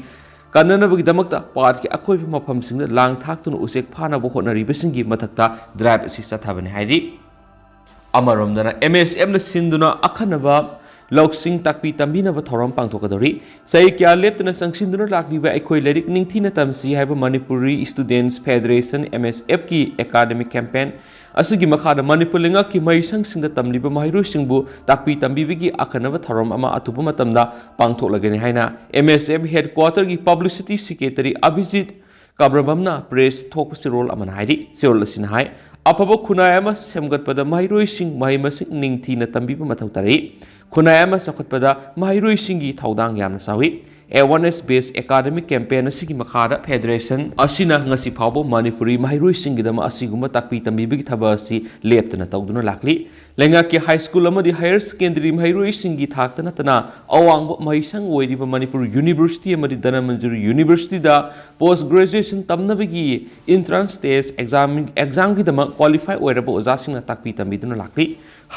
ꯀꯟꯅꯅꯕꯒꯤꯗꯃꯛꯇ ꯄꯥꯠꯀꯤ ꯑꯀꯣꯏꯕ ꯃꯐꯝꯁꯤꯡꯗ ꯂꯥꯡ ꯊꯥꯛꯇꯨꯅ ꯎꯆꯦꯛ ꯐꯥꯅꯕ ꯍꯣꯠꯅꯔꯤꯕꯁꯤꯡꯒꯤ ꯃꯊꯛꯇ ꯗ꯭ꯔꯥꯏꯚ ꯑꯁꯤ ꯆꯠꯊꯕꯅꯤ ꯍꯥꯏꯔꯤ꯫ ꯑꯃꯔꯣꯝꯗꯅ ꯑꯦꯝ ꯑꯦꯁ ꯑꯦꯐꯅ ꯁꯤꯟꯗꯨꯅ ꯑꯈꯟꯅꯕ ꯂꯧꯁꯤꯡ ꯇꯥꯛꯄꯤ ꯇꯝꯕꯤꯅꯕ ꯊꯧꯔꯝ ꯄꯥꯡꯊꯣꯛꯀꯗꯧꯔꯤ꯫ ꯆꯍꯤ ꯀꯌꯥ ꯂꯦꯞꯇꯅ ꯆꯪꯁꯤꯟꯗꯨꯅ ꯂꯥꯛꯂꯤꯕ ꯑꯩꯈꯣꯏ ꯂꯥꯏꯔꯤꯛ ꯅꯤꯡꯊꯤꯅ ꯇꯝꯁꯤ ꯍꯥꯏꯕ ꯃꯅꯤꯄꯨꯔꯤ ꯁ꯭ꯇꯨꯗꯦꯟꯠꯁ ꯐꯦꯗꯔꯦꯁꯟ, ꯑꯦꯝ ꯑꯦꯁ ꯑꯦꯐꯀꯤ ꯑꯦꯀꯥꯗꯃꯤꯛ ꯀꯦꯝꯄꯦꯟ ꯑꯁꯤꯒꯤ ꯃꯈꯥꯗ ꯃꯅꯤꯄꯨꯔ ꯂꯩꯉꯥꯛꯀꯤ ꯃꯍꯩꯁꯪꯁꯤꯡꯗ ꯇꯝꯂꯤꯕ ꯃꯍꯩꯔꯣꯏꯁꯤꯡꯕꯨ ꯇꯥꯛꯄꯤ ꯇꯝꯕꯤꯕꯒꯤ ꯑꯈꯟꯅꯕ ꯊꯧꯔꯝ ꯑꯃ ꯑꯊꯨꯕ ꯃꯇꯝꯗ ꯄꯥꯡꯊꯣꯛꯂꯒꯅꯤ ꯍꯥꯏꯅ M S F ꯍꯦꯗꯀ꯭ꯋꯥꯇꯔꯒꯤ publicity secretary ꯑꯕꯤꯖꯤꯠ ꯀꯥꯕ꯭ꯔꯕꯝꯅ press ꯊꯣꯛꯄ ꯆꯦꯔꯣꯜ ꯑꯃꯅ ꯍꯥꯏꯔꯤ꯫ ꯆꯦꯔꯣꯜ ꯑꯁꯤꯅ ꯍꯥꯏ, ꯑꯐꯕ ꯈꯨꯟꯅꯥꯏ ꯑꯃ ꯁꯦꯝꯒꯠꯄꯗ ꯃꯍꯩꯔꯣꯏꯁꯤꯡ ꯃꯍꯩ ꯃꯁꯤꯡ ꯅꯤꯡꯊꯤꯅ ꯇꯝꯕꯤꯕ ꯃꯊꯧ ꯇꯥꯔꯛꯏ꯫ ꯈꯨꯟꯅꯥꯏ ꯑꯃ ꯆꯥꯎꯈꯠꯄꯗ ꯃꯍꯩꯔꯣꯏꯁꯤꯡꯒꯤ ꯊꯧꯗꯥꯡ ꯌꯥꯝꯅ ꯆꯥꯎꯏ꯫ Awareness based academic campaign ꯑꯁꯤꯒꯤ ꯃꯈꯥꯗ ꯐꯦꯗꯔꯦꯁꯟ ꯑꯁꯤꯅ ꯉꯁꯤ ꯐꯥꯎꯕ ꯃꯅꯤꯄꯨꯔꯤ ꯃꯍꯩꯔꯣꯏꯁꯤꯡꯒꯤꯗꯃꯛ ꯑꯁꯤꯒꯨꯝꯕ ꯇꯥꯛꯄꯤ ꯇꯝꯕꯤꯕꯒꯤ ꯊꯕꯛ ꯑꯁꯤ ꯂꯦꯞꯇꯅ ꯇꯧꯗꯨꯅ ꯂꯥꯛꯂꯤ꯫ ꯂꯩꯉꯥꯛꯀꯤ ꯍꯥꯏ ꯁ꯭ꯀꯨꯜ ꯑꯃꯗꯤ ꯍꯥꯌꯔ ꯁꯦꯀꯦꯟꯗꯔꯤ ꯃꯍꯩꯔꯣꯏꯁꯤꯡꯒꯤ ꯊꯥꯛꯇ ꯅꯠꯇꯅ ꯑꯋꯥꯡꯕ ꯃꯍꯩꯁꯪ ꯑꯣꯏꯔꯤꯕ ꯃꯅꯤꯄꯨꯔ ꯌꯨꯅꯤꯚꯔꯁꯤꯇꯤ ꯑꯃꯗꯤ ꯙꯅꯃꯟꯖꯨꯔꯤ ꯌꯨꯅꯤꯚꯔꯁꯤꯇꯤꯗ ꯄꯣꯁ ꯒ꯭ꯔꯦꯖꯨꯑꯦꯁꯟ ꯇꯝꯅꯕꯒꯤ ꯏꯟꯇ꯭ꯔꯥꯟꯁ ꯇꯦꯁ ꯑꯦꯛꯖꯥꯝ ꯑꯦꯛꯖꯥꯝꯒꯤꯗꯃꯛ ꯀ꯭ꯋꯥꯂꯤꯐꯥꯏ ꯑꯣꯏꯔꯕ ꯑꯣꯖꯥꯁꯤꯡꯅ ꯇꯥꯛꯄꯤ ꯇꯝꯕꯤꯗꯨꯅ ꯂꯥꯛꯂꯤ꯫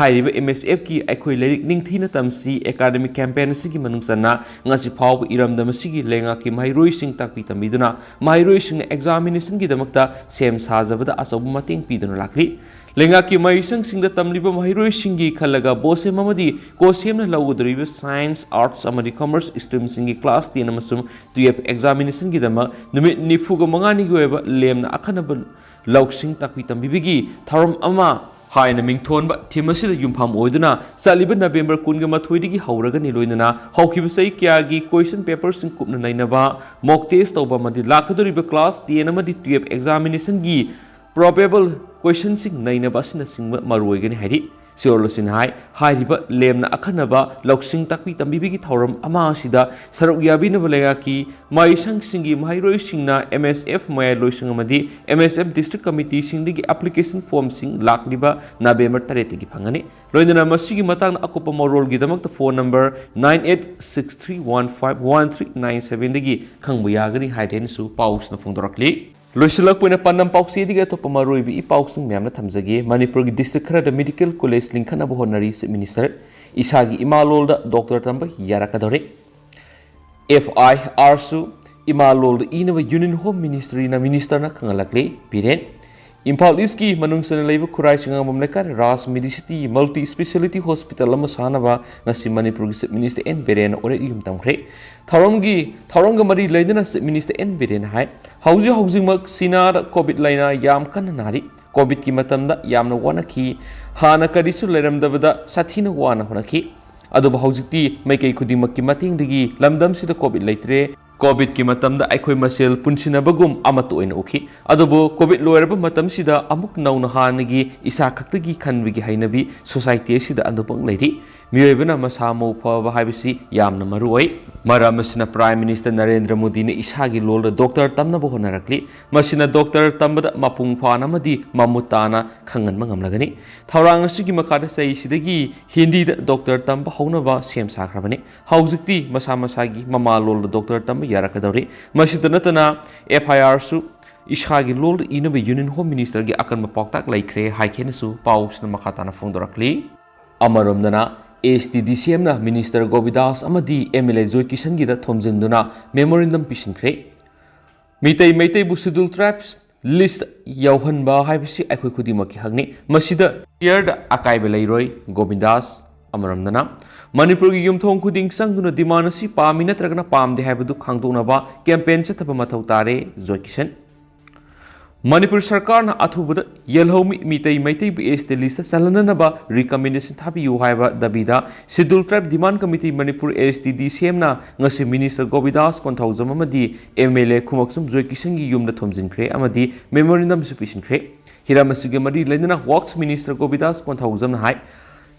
ꯍꯥꯏꯔꯤꯕ ꯑꯦꯝ ꯑꯦꯁ ꯑꯦꯐꯀꯤ ꯑꯩꯈꯣꯏ ꯂꯥꯏꯔꯤꯛ ꯅꯤꯡꯊꯤꯅ ꯇꯝꯁꯤ ꯑꯦꯀꯥꯗꯃꯤꯛ ꯀꯦꯝꯄꯦꯟ ꯑꯁꯤꯒꯤ ꯃꯅꯨꯡ ꯆꯟꯅ ꯉꯁꯤ ꯐꯥꯎꯕ ꯏꯔꯝꯗꯝ ꯑꯁꯤꯒꯤ ꯂꯩꯉꯥꯛꯀꯤ ꯃꯍꯩꯔꯣꯏꯁꯤꯡ ꯇꯥꯛꯄꯤ ꯇꯝꯕꯤꯗꯨꯅ ꯃꯍꯩꯔꯣꯏꯁꯤꯡꯅ ꯑꯦꯛꯖꯥꯃꯤꯅꯦꯁꯟꯒꯤꯗꯃꯛꯇ ꯁꯦꯝ ꯁꯥꯖꯕꯗ ꯑꯆꯧꯕ ꯃꯇꯦꯡ ꯄꯤꯗꯨꯅ ꯂꯥꯛꯂꯤ꯫ ꯂꯩꯉꯥꯛꯀꯤ ꯃꯍꯩꯁꯪꯁꯤꯡꯗ ꯇꯝꯂꯤꯕ ꯃꯍꯩꯔꯣꯏꯁꯤꯡꯒꯤ ꯈꯜꯂꯒ ꯕꯣꯁꯦꯝ ꯑꯃꯗꯤ ꯀꯣꯁꯦꯝꯅ ꯂꯧꯒꯗꯧꯔꯤꯕ ꯁꯥꯏꯟꯁ, ꯑꯥꯔꯠꯁ ꯑꯃꯗꯤ ꯀꯃꯔꯁ ꯁ꯭ꯇ꯭ꯔꯤꯝꯁꯤꯡꯒꯤ ꯀ꯭ꯂꯥꯁ ꯇꯦꯟ ꯑꯃꯁꯨꯡ ꯇꯨꯌꯦꯜꯐ ꯑꯦꯛꯖꯥꯃꯤꯅꯦꯁꯟꯒꯤꯗꯃꯛ ꯅꯨꯃꯤꯠ ꯅꯤꯐꯨꯒ ꯃꯉꯥꯅꯤꯒꯤ ꯑꯣꯏꯕ ꯂꯦꯝꯅ ꯑꯈꯟꯅꯕ ꯂꯧꯁꯤꯡ ꯇꯥꯛꯄꯤ ꯇꯝꯕꯤꯕꯒꯤ ꯊꯧꯔꯝ ꯑꯃ ꯍꯥꯏꯅ ꯃꯤꯡꯊꯣꯟꯕ ꯊꯤꯝ ꯑꯁꯤꯗ ꯌꯨꯝꯐꯝ ꯑꯣꯏꯗꯨꯅ ꯆꯠꯂꯤꯕ ꯅꯕꯦꯝꯕꯔ ꯀꯨꯟꯒ ꯃꯥꯊꯣꯏꯗꯒꯤ ꯍꯧꯔꯒꯅꯤ꯫ ꯂꯣꯏꯅꯅ ꯍꯧꯈꯤꯕ ꯆꯍꯤ ꯀꯌꯥꯒꯤ ꯀꯣꯏꯁꯟ ꯄꯦꯄꯔꯁꯤꯡ ꯀꯨꯞꯅ ꯅꯩꯅꯕ, ꯃꯣꯛ ꯇꯦꯁ ꯇꯧꯕ ꯑꯃꯗꯤ ꯂꯥꯛꯀꯗꯧꯔꯤꯕ ꯀ꯭ꯂꯥꯁ ꯇꯦꯟ ꯑꯃꯗꯤ ꯇꯨꯌꯦꯜꯐ ꯑꯦꯛꯖꯥꯃꯤꯅꯦꯁꯟꯒꯤ ꯄ꯭ꯔꯣꯕꯦꯕꯜ ꯀꯣꯏꯁꯟꯁꯤꯡ ꯅꯩꯅꯕ ꯑꯁꯤꯅꯆꯤꯡꯕ ꯃꯔꯨ ꯑꯣꯏꯒꯅꯤ ꯍꯥꯏꯔꯤ꯫ ꯁꯤꯑꯣꯔ ꯂꯨꯁꯤꯟ ꯍꯥꯏ, ꯍꯥꯏꯔꯤꯕ ꯂꯦꯝꯅ ꯑꯈꯟꯅꯕ ꯂꯧꯁꯤꯡ ꯇꯥꯛꯄꯤ ꯇꯝꯕꯤꯕꯒꯤ ꯊꯧꯔꯝ ꯑꯃ ꯑꯁꯤꯗ ꯁꯔꯨꯛ ꯌꯥꯕꯤꯅꯕ ꯂꯩꯉꯥꯛꯀꯤ ꯃꯍꯩꯁꯪꯁꯤꯡꯒꯤ ꯃꯍꯩꯔꯣꯏꯁꯤꯡꯅ ꯑꯦꯝ ꯑꯦꯁ ꯑꯦꯐ ꯃꯌꯥꯏꯂꯣꯏꯁꯪ ꯑꯃꯗꯤ ꯑꯦꯝ ꯑꯦꯁ ꯑꯦꯐ ꯗꯤꯁꯇ꯭ꯔꯤꯛ ꯀꯃꯤꯇꯤꯁꯤꯡꯗꯒꯤ ꯑꯦꯄ꯭ꯂꯤꯀꯦꯁꯟ ꯐꯣꯔꯝꯁꯤꯡ ꯂꯥꯛꯂꯤꯕ ꯅꯕꯦꯝꯕꯔ ꯇꯔꯦꯠꯇꯒꯤ ꯐꯪꯒꯅꯤ꯫ ꯂꯣꯏꯅꯅ ꯃꯁꯤꯒꯤ ꯃꯇꯥꯡꯗ ꯑꯀꯨꯞꯄ ꯃꯔꯣꯜꯒꯤꯗꯃꯛꯇ phone number nine eight six three one five one three nine ꯁꯚꯦꯟꯗꯒꯤ ꯈꯪꯕ ꯌꯥꯒꯅꯤ ꯍꯥꯏꯗꯦꯅꯁꯨ ꯄꯥꯎꯁꯤꯅ ꯐꯣꯡꯗꯣꯔꯛꯂꯤ꯫ ꯂꯣꯏꯁꯤꯜꯂꯛꯄ ꯑꯣꯏꯅ ꯄꯥꯟꯗꯝ ꯄꯥꯎꯆꯦꯗꯒꯤ ꯑꯇꯣꯞꯄ ꯃꯔꯨꯑꯣꯏꯕ ꯏ ꯄꯥꯎꯁꯤꯡ ꯃꯌꯥꯝꯅ ꯊꯝꯖꯒꯦ꯫ ꯃꯅꯤꯄꯨꯔꯒꯤ ꯗꯤꯁꯇ꯭ꯔꯤꯛ ꯈꯔꯗ ꯃꯦꯗꯤꯀꯦꯜ ꯀꯣꯂꯦꯖ ꯂꯤꯡꯈꯠꯅꯕ ꯍꯣꯠꯅꯔꯤ ꯆꯤꯐ ꯃꯤꯅꯤꯁꯇꯔ꯫ ꯏꯁꯥꯒꯤ ꯏꯃꯥ ꯂꯣꯜꯗ ꯗꯣꯛꯇꯔ ꯇꯝꯕ ꯌꯥꯔꯛꯀꯗꯧꯔꯦ꯫ ꯑꯦꯐ ꯑꯥꯏ ꯑꯥꯔꯁꯨ ꯏꯃꯥ ꯂꯣꯜꯗ ꯏꯅꯕ ꯌꯨꯅꯤꯌꯟ ꯍꯣꯝ ꯃꯤꯅꯤꯁꯇ꯭ꯔꯤꯅ ꯃꯤꯅꯤꯁꯇꯔꯅ ꯈꯪꯍꯜꯂꯛꯂꯤ꯫ ꯕꯤꯔꯦꯟ꯫ ꯏꯝꯐꯥꯜ ꯏꯁꯀꯤ ꯃꯅꯨꯡ ꯆꯟꯅ ꯂꯩꯕ ꯈꯨꯔꯥꯏ ꯆꯤꯉꯥꯝꯕꯝ ꯂꯩꯀꯥꯏ ꯔꯥꯖ ꯃꯦꯗꯤꯁꯤꯇꯤ ꯃꯜꯇꯤ ꯁ꯭ꯄꯦꯁꯤꯌꯦꯂꯤꯇꯤ ꯍꯣꯁꯄꯤꯇꯥꯜ ꯑꯃ ꯁꯥꯅꯕ ꯉꯁꯤ ꯃꯅꯤꯄꯨꯔꯒꯤ ꯆꯤꯐ ꯃꯤꯅꯤꯁꯇꯔ ꯑꯦꯟ ꯕꯤꯔꯦꯟꯅ ꯋꯥꯔꯦꯞ ꯏꯍꯨꯝ ꯇꯝꯈ꯭ꯔꯦ꯫ ꯊꯧꯔꯝꯒꯤ ꯊꯧꯔꯝꯒ ꯃꯔꯤ ꯂꯩꯅꯅ ꯆꯤꯐ ꯃꯤꯅꯤꯁꯇꯔ ꯑꯦꯟ ꯕꯤꯔꯦꯟꯅ ꯍꯥꯏ, ꯍꯧꯖꯤꯛ ꯍꯧꯖꯤꯛꯃꯛ ꯆꯤꯅꯥꯗ ꯀꯣꯚꯤꯗ ꯂꯥꯏꯅꯥ ꯌꯥꯝ ꯀꯟꯅ ꯅꯥꯔꯤ꯫ ꯀꯣꯚꯤꯗꯀꯤ ꯃꯇꯝꯗ ꯌꯥꯝꯅ ꯋꯥꯅꯈꯤ꯫ ꯍꯥꯟꯅ ꯀꯔꯤꯁꯨ ꯂꯩꯔꯝꯗꯕꯗ ꯁꯥꯊꯤꯅ ꯋꯥꯅ ꯍꯣꯠꯅꯈꯤ꯫ ꯑꯗꯨꯕꯨ ꯍꯧꯖꯤꯛꯇꯤ ꯃꯥꯏꯀꯩ ꯈꯨꯗꯤꯡꯃꯛꯀꯤ ꯃꯇꯦꯡꯗꯒꯤ ꯂꯝꯗꯝꯁꯤꯗ ꯀꯣꯚꯤꯗ ꯂꯩꯇ꯭ꯔꯦ꯫ ꯀꯣꯚꯤꯗꯀꯤ ꯃꯇꯝꯗ ꯑꯩꯈꯣꯏ ꯃꯁꯦꯜ ꯄꯨꯟꯁꯤꯟꯅꯕꯒꯨꯝ ꯑꯃꯠꯇ ꯑꯣꯏꯅ ꯎꯈꯤ꯫ ꯑꯗꯨꯕꯨ ꯀꯣꯚꯤꯗ ꯂꯣꯏꯔꯕ ꯃꯇꯝꯁꯤꯗ ꯑꯃꯨꯛ ꯅꯧꯅ ꯍꯥꯟꯅꯒꯤ ꯏꯁꯥ ꯈꯛꯇꯒꯤ ꯈꯟꯕꯒꯤ ꯍꯩꯅꯕꯤ ꯁꯣꯁꯥꯏꯇꯤ ꯑꯁꯤꯗ ꯑꯗꯨꯃꯛ ꯂꯩꯔꯤ꯫ ꯃꯤꯑꯣꯏꯕꯅ ꯃꯁꯥ ꯃꯎ ꯐꯕ ꯍꯥꯏꯕꯁꯤ ꯌꯥꯝꯅ ꯃꯔꯨ ꯑꯣꯏ꯫ ꯃꯔꯝ ꯑꯁꯤꯅ ꯄ꯭ꯔꯥꯏꯝ ꯃꯤꯅꯤꯁꯇꯔ ꯅꯔꯦꯟꯗ꯭ꯔ ꯃꯣꯗꯤꯅ ꯏꯁꯥꯒꯤ ꯂꯣꯜꯗ ꯗꯣꯛꯇꯔ ꯇꯝꯅꯕ ꯍꯣꯠꯅꯔꯛꯂꯤ꯫ ꯃꯁꯤꯅ ꯗꯣꯛꯇꯔ ꯇꯝꯕꯗ ꯃꯄꯨꯡ ꯐꯥꯅ ꯑꯃꯗꯤ ꯃꯃꯨꯠ ꯇꯥꯅ ꯈꯪꯍꯟꯕ ꯉꯝꯂꯒꯅꯤ꯫ ꯊꯧꯔꯥꯡ ꯑꯁꯤꯒꯤ ꯃꯈꯥꯗ ꯆꯍꯤꯁꯤꯗꯒꯤ ꯍꯤꯟꯗꯤꯗ ꯗꯣꯛꯇꯔ ꯇꯝꯕ ꯍꯧꯅꯕ ꯁꯦꯝ ꯁꯥꯈ꯭ꯔꯕꯅꯤ꯫ ꯍꯧꯖꯤꯛꯇꯤ ꯃꯁꯥ ꯃꯁꯥꯒꯤ ꯃꯃꯥ ꯂꯣꯜꯗ ꯗꯣꯛꯇꯔ ꯇꯝꯕ ꯌꯥꯔꯛꯀꯗꯧꯔꯤ꯫ ꯃꯁꯤꯇ ꯅꯠꯇꯅ, ꯑꯦꯐ ꯑꯥꯏ ꯑꯥꯔꯁꯨ ꯏꯁꯥꯒꯤ ꯂꯣꯜꯗ ꯏꯅꯕ ꯌꯨꯅꯤꯌꯟ ꯍꯣꯝ ꯃꯤꯅꯤꯁꯇꯔꯒꯤ ꯑꯀꯟꯕ ꯄꯥꯎꯇꯥꯛ ꯂꯩꯈ꯭ꯔꯦ ꯍꯥꯏꯈꯤꯅꯁꯨ ꯄꯥꯎꯁꯤꯅ ꯃꯈꯥ ꯇꯥꯅ ꯐꯣꯡꯗꯣꯔꯛꯂꯤ꯫ ꯑꯃꯔꯣꯝꯗꯅ, ꯑꯦꯁ T D C ꯑꯦꯝꯅ minister Gobindas ꯑꯃꯗꯤ ꯑꯦꯝ ꯑꯦꯜ ꯑꯦ ꯖꯣꯏ ꯀꯤꯁꯟꯒꯤꯗ ꯊꯣꯝꯖꯤꯟꯗꯨꯅ ꯃꯦꯃꯣꯔꯦꯟꯗꯝ ꯄꯤꯁꯤꯟꯈ꯭ꯔꯦ꯫ ꯃꯤꯇꯩ ꯃꯩꯇꯩꯕꯨ ꯁꯦꯗ꯭ꯌꯨꯜ ꯇ꯭ꯔꯥꯏꯕꯁ ꯂꯤꯁ ꯌꯥꯎꯍꯟꯕ ꯍꯥꯏꯕꯁꯤ ꯑꯩꯈꯣꯏ ꯈꯨꯗꯤꯡꯃꯛꯀꯤ ꯍꯛꯅꯤ꯫ ꯃꯁꯤꯗ ꯁꯤꯌꯔꯗ ꯑꯀꯥꯏꯕ ꯂꯩꯔꯣꯏ, ꯒꯣꯕꯤꯟꯗꯥꯁ꯫ ꯑꯃꯔꯣꯝꯗꯅ, ꯃꯅꯤꯄꯨꯔꯒꯤ ꯌꯨꯝꯊꯣꯡ ꯈꯨꯗꯤꯡ ꯆꯪꯗꯨꯅ ꯗꯤꯃꯥꯟ ꯑꯁꯤ ꯄꯥꯝꯃꯤ ꯅꯠꯇ꯭ꯔꯒꯅ ꯄꯥꯝꯗꯦ ꯍꯥꯏꯕꯗꯨ ꯈꯪꯗꯣꯛꯅꯕ ꯀꯦꯝꯄꯦꯟ ꯆꯠꯊꯕ ꯃꯊꯧ ꯇꯥꯔꯦ, ꯖꯣꯏ ꯀꯤꯁꯟ꯫ ꯃꯅꯤꯄꯨꯔ ꯁꯔꯀꯥꯔꯅ ꯑꯊꯨꯕꯗ ꯌꯦꯜꯍꯧꯃꯤ ꯃꯤꯇꯩ ꯃꯩꯇꯩꯕꯨ ꯑꯦꯁ ꯇꯤ ꯂꯤꯁꯇ ꯆꯜꯍꯟꯅꯅꯕ ꯔꯤꯀꯃꯦꯟꯗꯦꯁꯟ ꯊꯥꯕꯤꯌꯨ ꯍꯥꯏꯕ ꯗꯥꯕꯤꯗ ꯁꯦꯗ꯭ꯌꯨꯜ ꯇ꯭ꯔꯥꯏꯕ ꯗꯤꯃꯥꯟ ꯀꯃꯤꯇꯤ ꯃꯅꯤꯄꯨꯔ, ꯑꯦꯁ ꯇꯤ ꯗꯤ ꯁꯤ ꯑꯦꯝꯅ ꯉꯁꯤ ꯃꯤꯅꯤꯁꯇꯔ ꯒꯣꯕꯤꯗꯥꯁ ꯀꯣꯟꯊꯧꯖꯝ ꯑꯃꯗꯤ ꯑꯦꯝ ꯑꯦꯜ ꯑꯦ ꯈꯨꯃꯛꯆꯝ ꯖꯣꯏ ꯀꯤꯁꯟꯒꯤ ꯌꯨꯝꯗ ꯊꯣꯝꯖꯤꯟꯈ꯭ꯔꯦ ꯑꯃꯗꯤ ꯃꯦꯃꯣꯔꯦꯟꯗꯝꯁꯨ ꯄꯤꯁꯤꯟꯈ꯭ꯔꯦ꯫ ꯍꯤꯔꯝ ꯑꯁꯤꯒ ꯃꯔꯤ ꯂꯩꯅꯅ ꯋꯥꯔꯛꯁ ꯃꯤꯅꯤꯁꯇꯔ ꯒꯣꯕꯤꯗꯥꯁ ꯀꯣꯟꯊꯧꯖꯝꯅ ꯍꯥꯏ,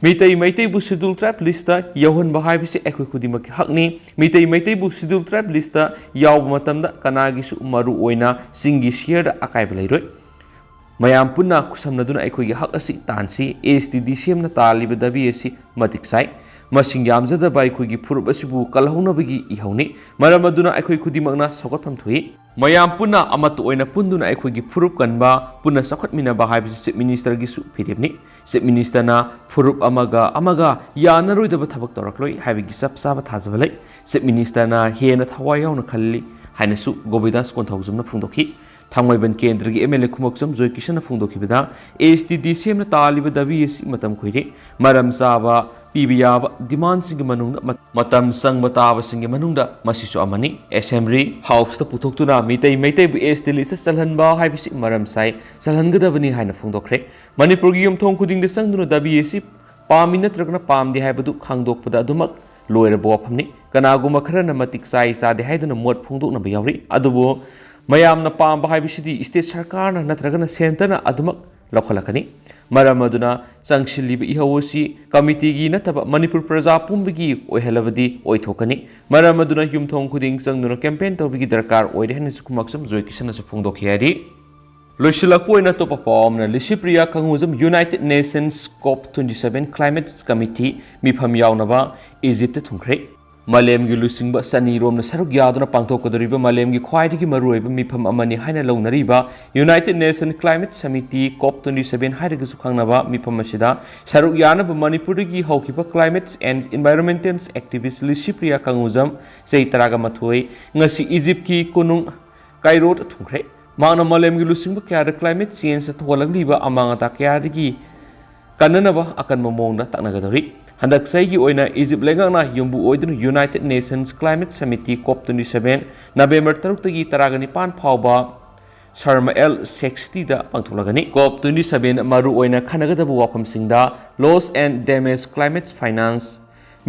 ꯃꯤꯇꯩ ꯃꯩꯇꯩꯕꯨ ꯁꯦꯗ꯭ꯌꯨꯜ ꯇ꯭ꯔꯥꯏꯕ ꯂꯤꯁꯇ ꯌꯧꯍꯟꯕ ꯍꯥꯏꯕꯁꯤ ꯑꯩꯈꯣꯏ ꯈꯨꯗꯤꯡꯃꯛꯀꯤ ꯍꯛꯅꯤ꯫ ꯃꯤꯇꯩ ꯃꯩꯇꯩꯕꯨ ꯁꯦꯗ꯭ꯌꯨꯜ ꯇ꯭ꯔꯥꯏꯕ ꯂꯤꯁꯇ ꯌꯥꯎꯕ ꯃꯇꯝꯗ ꯀꯅꯥꯒꯤꯁꯨ, ꯃꯔꯨ ꯑꯣꯏꯅ ꯆꯤꯡꯒꯤ ꯁꯤꯌꯔꯗ, ꯑꯀꯥꯏꯕ ꯂꯩꯔꯣꯏ꯫ ꯃꯌꯥꯝ ꯄꯨꯟꯅ ꯈꯨꯠꯁꯝꯅꯗꯨꯅ ꯑꯩꯈꯣꯏꯒꯤ ꯍꯛ ꯑꯁꯤ ꯇꯥꯟꯁꯤ꯫ ꯑꯦꯁ ꯇꯤ ꯗꯤ ꯁꯤ ꯑꯦꯝꯅ ꯇꯥꯜꯂꯤꯕ ꯗꯥꯕꯤ ꯑꯁꯤ ꯃꯇꯤꯛ ꯆꯥꯏ꯫ ꯃꯁꯤꯡ ꯌꯥꯝꯖꯗꯕ ꯑꯩꯈꯣꯏꯒꯤ ꯐꯨꯔꯨꯞ ꯑꯁꯤꯕꯨ ꯀꯜꯍꯧꯅꯕꯒꯤ ꯏꯍꯧꯅꯤ꯫ ꯃꯔꯝ ꯑꯗꯨꯅ ꯑꯩꯈꯣꯏ ꯈꯨꯗꯤꯡꯃꯛꯅ ꯁꯧꯒꯠꯐꯝ ꯊꯣꯛꯏ꯫ ꯃꯌꯥꯝ ꯄꯨꯟꯅ ꯑꯃꯠꯇ ꯑꯣꯏꯅ ꯄꯨꯟꯗꯨꯅ ꯑꯩꯈꯣꯏꯒꯤ ꯐꯨꯔꯨꯞ ꯀꯟꯕ, ꯄꯨꯟꯅ ꯆꯥꯎꯈꯠꯃꯤꯟꯅꯕ ꯍꯥꯏꯕꯁꯤ ꯆꯤꯐ ꯃꯤꯅꯤꯁꯇꯔꯒꯤꯁꯨ ꯐꯤꯔꯦꯞꯅꯤ꯫ ꯆꯤꯐ ꯃꯤꯅꯤꯁꯇꯔꯅ ꯐꯨꯔꯨꯞ ꯑꯃꯒ ꯑꯃꯒ ꯌꯥꯅꯔꯣꯏꯗꯕ ꯊꯕꯛ ꯇꯧꯔꯛꯂꯣꯏ ꯍꯥꯏꯕꯒꯤ ꯆꯞ ꯆꯥꯕ ꯊꯥꯖꯕ ꯂꯩ꯫ ꯆꯤꯐ ꯃꯤꯅꯤꯁꯇꯔꯅ ꯍꯦꯟꯅ ꯊꯋꯥꯏ ꯌꯥꯎꯅ ꯈꯜꯂꯤ ꯍꯥꯏꯅꯁꯨ ꯒꯣꯕꯤꯟꯗꯥꯁ ꯀꯣꯟꯊꯧꯖꯝꯅ ꯐꯣꯡꯗꯣꯛꯈꯤ꯫ ꯊꯥꯡꯃꯩꯕꯟ ꯀꯦꯟꯗ꯭ꯔꯒꯤ M L A Khumukcham Joy ꯀꯤꯁꯟꯅ ꯐꯣꯡꯗꯣꯛꯈꯤꯕꯗ, ꯑꯦꯁ ꯇꯤ ꯗꯤ ꯁꯤ ꯑꯦꯝꯅ ꯇꯥꯜꯂꯤꯕ ꯗꯥꯕꯤ ꯑꯁꯤ ꯃꯇꯝ ꯀꯨꯏꯔꯦ꯫ ꯃꯔꯝ ꯆꯥꯕ ꯄꯤꯕ ꯌꯥꯕ ꯗꯤꯃꯥꯟꯁꯤꯡꯒꯤ ꯃꯅꯨꯡꯗ ꯃ-, ꯃꯇꯝ ꯆꯪꯕ ꯇꯥꯕꯁꯤꯡꯒꯤ ꯃꯅꯨꯡꯗ ꯃꯁꯤꯁꯨ ꯑꯃꯅꯤ꯫ ꯑꯦꯁꯦꯝꯕ꯭ꯂꯤ ꯍꯥꯎꯁꯇ ꯄꯨꯊꯣꯛꯇꯨꯅ ꯃꯤꯇꯩ ꯃꯩꯇꯩꯕꯨ ꯑꯦꯁ ꯇꯤ ꯂꯤꯁꯇ ꯆꯜꯍꯟꯕ ꯍꯥꯏꯕꯁꯤ ꯃꯔꯝ ꯆꯥꯏ꯫ ꯆꯜꯍꯟꯒꯗꯕꯅꯤ ꯍꯥꯏꯅ ꯐꯣꯡꯗꯣꯛꯈ꯭ꯔꯦ꯫ ꯃꯅꯤꯄꯨꯔꯒꯤ ꯌꯨꯝꯊꯣꯡ ꯈꯨꯗꯤꯡꯗ ꯆꯪꯗꯨꯅ ꯗꯥꯕꯤ ꯑꯁꯤ ꯄꯥꯝꯃꯤ ꯅꯠꯇ꯭ꯔꯒꯅ ꯄꯥꯝꯗꯦ ꯍꯥꯏꯕꯗꯨ ꯈꯪꯗꯣꯛꯄꯗ ꯑꯗꯨꯃꯛ ꯂꯣꯏꯔꯕ ꯋꯥꯐꯝꯅꯤ꯫ ꯀꯅꯥꯒꯨꯝꯕ ꯈꯔꯅ ꯃꯇꯤꯛ ꯆꯥꯏ ꯆꯥꯗꯦ ꯍꯥꯏꯗꯨꯅ ꯃꯣꯠ ꯐꯣꯡꯗꯣꯛꯅꯕ ꯌꯥꯎꯔꯤ꯫ ꯑꯗꯨꯕꯨ ꯃꯌꯥꯝꯅ ꯄꯥꯝꯕ ꯍꯥꯏꯕꯁꯤꯗꯤ state ꯁꯔꯀꯥꯔꯅ ꯅꯠꯇ꯭ꯔꯒꯅ centreꯅ ꯑꯗꯨꯃꯛ ꯂꯧꯈꯠꯂꯛꯀꯅꯤ꯫ ꯃꯔꯝ ꯑꯗꯨꯅ ꯆꯪꯁꯤꯜꯂꯤꯕ ꯏꯍꯧ ꯑꯁꯤ committeeꯒꯤ ꯅꯠꯇꯕ ꯃꯅꯤꯄꯨꯔ ꯄ꯭ꯔꯖꯥ ꯄꯨꯝꯕꯒꯤ ꯑꯣꯏꯍꯜꯂꯕꯗꯤ ꯑꯣꯏꯊꯣꯛꯀꯅꯤ꯫ ꯃꯔꯝ ꯑꯗꯨꯅ ꯌꯨꯝꯊꯣꯡ ꯈꯨꯗꯤꯡ ꯆꯪꯗꯨꯅ campaign ꯇꯧꯕꯒꯤ ꯗꯔꯀꯥꯔ ꯑꯣꯏꯔꯦ ꯍꯥꯏꯅꯁꯨ ꯈꯨꯃꯥꯛꯆꯝ ꯖꯣꯏꯀꯤꯁꯟꯅꯁꯨ ꯐꯣꯡꯗꯣꯛꯈꯤ ꯍꯥꯏꯔꯤ꯫ ꯂꯣꯏꯁꯤꯜꯂꯛꯄ ꯑꯣꯏꯅ ꯑꯇꯣꯞꯄ ꯄꯥꯎ ꯑꯃꯅ, Licypriya ꯀꯪꯉꯨꯖꯝ United Nations COP twenty seven Climate Committee ꯃꯤꯐꯝ ꯌꯥꯎꯅꯕ ꯏꯖꯤꯞꯇ ꯊꯨꯡꯈ꯭ꯔꯦ꯫ ꯃꯥꯂꯦꯝꯒꯤ ꯂꯨꯆꯤꯡꯕ ꯆꯅꯤꯔꯣꯝꯅ ꯁꯔꯨꯛ ꯌꯥꯗꯨꯅ ꯄꯥꯡꯊꯣꯛꯀꯗꯧꯔꯤꯕ ꯃꯥꯂꯦꯝꯒꯤ ꯈ꯭ꯋꯥꯏꯗꯒꯤ ꯃꯔꯨꯑꯣꯏꯕ ꯃꯤꯐꯝ ꯑꯃꯅꯤ ꯍꯥꯏꯅ ꯂꯧꯅꯔꯤꯕ United Nation Climate Summit COP twenty seven ꯍꯥꯏꯔꯒꯁꯨ ꯈꯪꯅꯕ ꯃꯤꯐꯝ ꯑꯁꯤꯗ ꯁꯔꯨꯛ ꯌꯥꯅꯕ ꯃꯅꯤꯄꯨꯔꯗꯒꯤ ꯍꯧꯈꯤꯕ climate and environmental activist Licypriya ꯀꯪꯉꯨꯖꯝ, ꯆꯍꯤ ꯇꯔꯥꯃꯥꯊꯣꯏ, ꯉꯁꯤ ꯏꯖꯤꯞꯀꯤ ꯀꯣꯅꯨꯡ ꯀꯥꯏꯔꯣꯗ ꯊꯨꯡꯈ꯭ꯔꯦ꯫ ꯃꯍꯥꯛꯅ ꯃꯥꯂꯦꯝꯒꯤ ꯂꯨꯆꯤꯡꯕ ꯀꯌꯥꯗ climate changeꯅ ꯊꯣꯛꯍꯜꯂꯛꯂꯤꯕ ꯑꯃꯥꯡ ꯑꯇꯥ ꯀꯌꯥꯗꯒꯤ ꯀꯟꯅꯅꯕ ꯑꯀꯟꯕ ꯃꯑꯣꯡꯗ ꯇꯛꯅꯒꯗꯧꯔꯤ꯫ ꯍꯟꯗꯛ ꯆꯍꯤꯒꯤ ꯑꯣꯏꯅ ꯏꯖꯤꯞ ꯂꯩꯉꯥꯛꯅ ꯌꯨꯝꯕꯨ ꯑꯣꯏꯗꯨꯅ United Nations Climate Summit COP twenty seven November ꯇꯔꯨꯛꯇꯒꯤ ꯇꯔꯥꯒ ꯅꯤꯄꯥꯟ ꯐꯥꯎꯕ ꯁꯔꯃ ꯑꯦꯜ ꯁꯦꯛ ꯁꯤꯇꯤꯗ ꯄꯥꯡꯊꯣꯛꯂꯒꯅꯤ꯫ COP twenty seven ꯃꯔꯨ ꯑꯣꯏꯅ ꯈꯟꯅꯒꯗꯕ ꯋꯥꯐꯝꯁꯤꯡꯗ loss and damage, climate finance,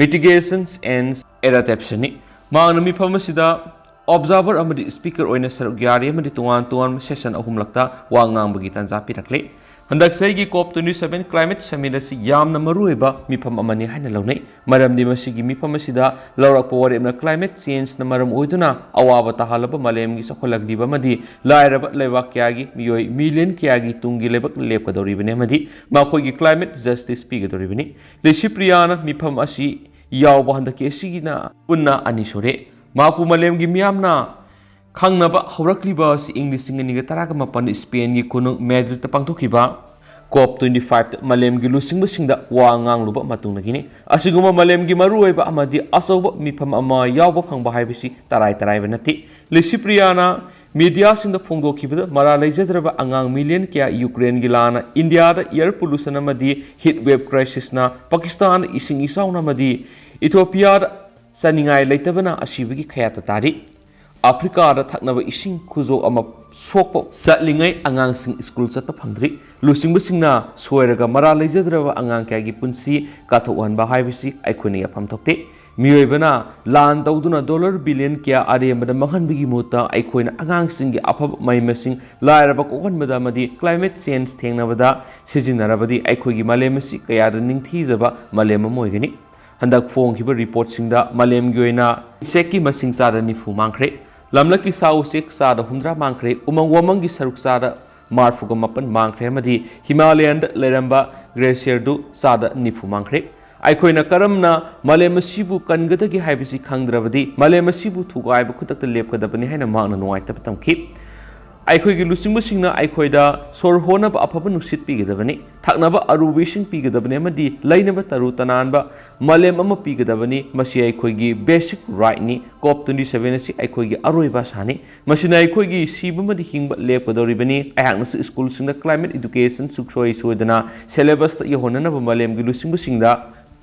mitigations and adaptationꯅꯤ꯫ ꯃꯍꯥꯛꯅ ꯃꯤꯐꯝ ꯑꯁꯤꯗ observer ꯑꯃꯗꯤ speaker ꯑꯣꯏꯅ ꯁꯔꯨꯛ ꯌꯥꯔꯤ ꯑꯃꯗꯤ ꯇꯣꯉꯥꯟ ꯇꯣꯉꯥꯟꯕ session ꯑꯍꯨꯝꯂꯛꯇ ꯋꯥ ꯉꯥꯡꯕꯒꯤ ꯇꯥꯟꯖꯥ ꯄꯤꯔꯛꯂꯤ꯫ ꯍꯟꯗꯛ ꯆꯍꯤꯒꯤ COP twenty seven climate summit ꯑꯁꯤ ꯌꯥꯝꯅ ꯃꯔꯨꯑꯣꯏꯕ ꯃꯤꯐꯝ ꯑꯃꯅꯤ ꯍꯥꯏꯅ ꯂꯧꯅꯩ꯫ ꯃꯔꯝꯗꯤ ꯃꯁꯤꯒꯤ ꯃꯤꯐꯝ ꯑꯁꯤꯗ ꯂꯧꯔꯛꯄ ꯋꯥꯔꯦꯞꯅ climate changeꯅ ꯃꯔꯝ ꯑꯣꯏꯗꯨꯅ ꯑꯋꯥꯕ ꯇꯥꯍꯜꯂꯕ ꯃꯥꯂꯦꯝꯒꯤ ꯆꯥꯎꯈꯠꯂꯛꯂꯤꯕ ꯑꯃꯗꯤ ꯂꯥꯏꯔꯕ ꯂꯩꯕꯥꯛ ꯀꯌꯥꯒꯤ ꯃꯤꯑꯣꯏ million ꯀꯌꯥꯒꯤ ꯇꯨꯡꯒꯤ ꯂꯩꯕꯥꯛ ꯂꯦꯞꯀꯗꯧꯔꯤꯕꯅꯤ ꯑꯃꯗꯤ ꯃꯈꯣꯏꯒꯤ climate justice ꯄꯤꯒꯗꯧꯔꯤꯕꯅꯤ꯫ ꯂꯤꯁꯤꯄ꯭ꯔꯤꯌꯥꯅ ꯃꯤꯐꯝ ꯑꯁꯤ ꯌꯥꯎꯕ ꯍꯟꯗꯛꯀꯤ ꯑꯁꯤꯒꯤꯅ ꯄꯨꯟꯅ ꯑꯅꯤ ꯁꯨꯔꯦ꯫ ꯃꯍꯥꯛꯄꯨ ꯃꯥꯂꯦꯝꯒꯤ ꯃꯤꯌꯥꯝꯅ ꯈꯪꯅꯕ ꯍꯧꯔꯛꯂꯤꯕ ꯑꯁꯤ ꯏꯪ ꯂꯤꯁꯤꯡ ꯑꯅꯤꯒ ꯇꯔꯥꯒ ꯃꯥꯄꯟꯗ ꯏꯁꯄꯦꯟꯒꯤ ꯀꯣꯅꯨꯡ ꯃꯦꯗ꯭ꯔꯤꯗꯇ ꯄꯥꯡꯊꯣꯛꯈꯤꯕ COP twenty fiveꯇ ꯃꯥꯂꯦꯝꯒꯤ ꯂꯨꯆꯤꯡꯕꯁꯤꯡꯗ ꯋꯥ ꯉꯥꯡꯂꯨꯕ ꯃꯇꯨꯡꯗꯒꯤꯅꯤ꯫ ꯑꯁꯤꯒꯨꯝꯕ ꯃꯥꯂꯦꯝꯒꯤ ꯃꯔꯨꯑꯣꯏꯕ ꯑꯃꯗꯤ ꯑꯆꯧꯕ ꯃꯤꯐꯝ ꯑꯃ ꯌꯥꯎꯕ ꯐꯪꯕ ꯍꯥꯏꯕꯁꯤ ꯇꯔꯥꯏ ꯇꯔꯥꯏꯕ ꯅꯠꯇꯦ꯫ ꯂꯤꯁꯤꯄ꯭ꯔꯤꯌꯥꯅ mediaꯁꯤꯡꯗ ꯐꯣꯡꯗꯣꯛꯈꯤꯕꯗ ꯃꯔꯥꯜ ꯂꯩꯖꯗ꯭ꯔꯕ ꯑꯉꯥꯡ million ꯀꯌꯥ ꯌꯨꯀ꯭ꯔꯦꯟꯒꯤ ꯂꯥꯟꯅ ꯏꯟꯗꯤꯌꯥꯗ air pollution ꯑꯃꯗꯤ heat wave crisisꯅ ꯄꯥꯀꯤꯁꯇꯥꯟꯗ ꯏꯁꯤꯡ ꯏꯆꯥꯎꯅ ꯑꯃꯗꯤ ꯏꯊꯣꯄꯤꯌꯥꯗ ꯆꯥꯅꯤꯡꯉꯥꯏ ꯂꯩꯇꯕꯅ ꯑꯁꯤꯕꯒꯤ ꯈꯌꯥꯠꯇ ꯇꯥꯔꯤ꯫ ꯑꯐ꯭ꯔꯤꯀꯥꯗ ꯊꯛꯅꯕ ꯏꯁꯤꯡ ꯈꯨꯖꯣꯛ ꯑꯃ ꯁꯣꯛꯄ ꯆꯠꯂꯤꯉꯩ ꯑꯉꯥꯡꯁꯤꯡ ꯁ꯭ꯀꯨꯜ ꯆꯠꯄ ꯐꯪꯗ꯭ꯔꯤ꯫ ꯂꯨꯆꯤꯡꯕꯁꯤꯡꯅ ꯁꯣꯏꯔꯒ ꯃꯔꯥꯜ ꯂꯩꯖꯗ꯭ꯔꯕ ꯑꯉꯥꯡ ꯀꯌꯥꯒꯤ ꯄꯨꯟꯁꯤ ꯀꯥꯊꯣꯛꯍꯟꯕ ꯍꯥꯏꯕꯁꯤ ꯑꯩꯈꯣꯏꯅ ꯌꯥꯐꯝ ꯊꯣꯛꯇꯦ꯫ ꯃꯤꯑꯣꯏꯕꯅ ꯂꯥꯟ ꯇꯧꯗꯨꯅ ꯗꯣꯂꯔ ꯕꯤꯂꯤꯌꯟ ꯀꯌꯥ ꯑꯔꯦꯝꯕꯗ ꯃꯥꯡꯍꯟꯕꯒꯤ ꯃꯍꯨꯠꯇ ꯑꯩꯈꯣꯏꯅ ꯑꯉꯥꯡꯁꯤꯡꯒꯤ ꯑꯐꯕ ꯃꯍꯩ ꯃꯁꯤꯡ ꯂꯥꯏꯔꯕ ꯀꯣꯛꯍꯟꯕꯗ ꯑꯃꯗꯤ ꯀ꯭ꯂꯥꯏꯃꯦꯠ ꯆꯦꯟꯖ ꯊꯦꯡꯅꯕꯗ ꯁꯤꯖꯤꯟꯅꯔꯕꯗꯤ ꯑꯩꯈꯣꯏꯒꯤ ꯃꯥꯂꯦꯝ ꯑꯁꯤ ꯀꯌꯥꯗ ꯅꯤꯡꯊꯤꯖꯕ ꯃꯥꯂꯦꯝ ꯑꯃ ꯑꯣꯏꯒꯅꯤ꯫ ꯍꯟꯗꯛ ꯐꯣꯡꯈꯤꯕ ꯔꯤꯄꯣꯔꯠꯁꯤꯡꯗ ꯃꯥꯂꯦꯝꯒꯤ ꯑꯣꯏꯅ ꯏꯟꯁꯦꯛꯀꯤ ꯃꯁꯤꯡ ꯆꯥꯗ ꯅꯤꯐꯨ ꯃꯥꯡꯈ꯭ꯔꯦ꯫ ꯂꯝꯂꯛꯀꯤ ꯁꯥ ꯎꯆꯦꯛ ꯆꯥꯗ ꯍꯨꯝꯗ꯭ꯔꯥ ꯃꯥꯡꯈ꯭ꯔꯦ꯫ ꯎꯃꯪ ꯋꯥꯃꯪꯒꯤ ꯁꯔꯨꯛ ꯆꯥꯗ ꯃꯔꯐꯨꯒ ꯃꯥꯄꯟ ꯃꯥꯡꯈ꯭ꯔꯦ ꯑꯃꯗꯤ ꯍꯤꯃꯥꯂꯌꯥꯗ ꯂꯩꯔꯝꯕ ꯒ꯭ꯂꯦꯁꯤꯌꯔꯗꯨ ꯆꯥꯗ ꯅꯤꯐꯨ ꯃꯥꯡꯈ꯭ꯔꯦ꯫ ꯑꯩꯈꯣꯏꯅ ꯀꯔꯝꯅ ꯃꯥꯂꯦꯝ ꯑꯁꯤꯕꯨ ꯀꯟꯒꯗꯒꯦ ꯍꯥꯏꯕꯁꯤ ꯈꯪꯗ꯭ꯔꯕꯗꯤ ꯃꯥꯂꯦꯝ ꯑꯁꯤꯕꯨ ꯊꯨꯒꯥꯏꯕ ꯈꯨꯗꯛꯇ ꯂꯦꯞꯀꯗꯕꯅꯤ ꯍꯥꯏꯅ ꯃꯍꯥꯛꯅ ꯅꯨꯡꯉꯥꯏꯇꯕ ꯇꯝꯈꯤ꯫ ꯑꯩꯈꯣꯏꯒꯤ ꯂꯨꯆꯤꯡꯕꯁꯤꯡꯅ ꯑꯩꯈꯣꯏꯗ ꯁꯣꯔ ꯍꯣꯟꯅꯕ ꯑꯐꯕ ꯅꯨꯡꯁꯤꯠ ꯄꯤꯒꯗꯕꯅꯤ, ꯊꯛꯅꯕ ꯑꯔꯨꯕ ꯏꯁꯤꯡ ꯄꯤꯒꯗꯕꯅꯤ ꯑꯃꯗꯤ ꯂꯩꯅꯕ ꯇꯔꯨ ꯇꯅꯥꯟꯕ ꯃꯥꯂꯦꯝ ꯑꯃ ꯄꯤꯒꯗꯕꯅꯤ꯫ ꯃꯁꯤ ꯑꯩꯈꯣꯏꯒꯤ ꯕꯦꯁꯤꯛ ꯔꯥꯏꯠꯅꯤ꯫ ꯀꯣꯞ ꯇ꯭ꯋꯦꯟꯇꯤ ꯁꯚꯦꯟ ꯑꯁꯤ ꯑꯩꯈꯣꯏꯒꯤ ꯑꯔꯣꯏꯕ ꯑꯁꯥꯅꯤ꯫ ꯃꯁꯤꯅ ꯑꯩꯈꯣꯏꯒꯤ ꯁꯤꯕ ꯑꯃꯗꯤ ꯍꯤꯡꯕ ꯂꯦꯞꯀꯗꯧꯔꯤꯕꯅꯤ꯫ ꯑꯩꯍꯥꯛꯅꯁꯨ ꯁ꯭ꯀꯨꯜꯁꯤꯡꯗ ꯀ꯭ꯂꯥꯏꯃꯦꯠ ꯏꯗꯨꯀꯦꯁꯟ ꯁꯨꯡꯁꯣꯏ ꯁꯣꯏꯗꯅ ꯁꯦꯂꯦꯕꯁꯇ ꯌꯧꯍꯟꯅꯅꯕ ꯃꯥꯂꯦꯝꯒꯤ ꯂꯨꯆꯤꯡꯕꯁꯤꯡꯗ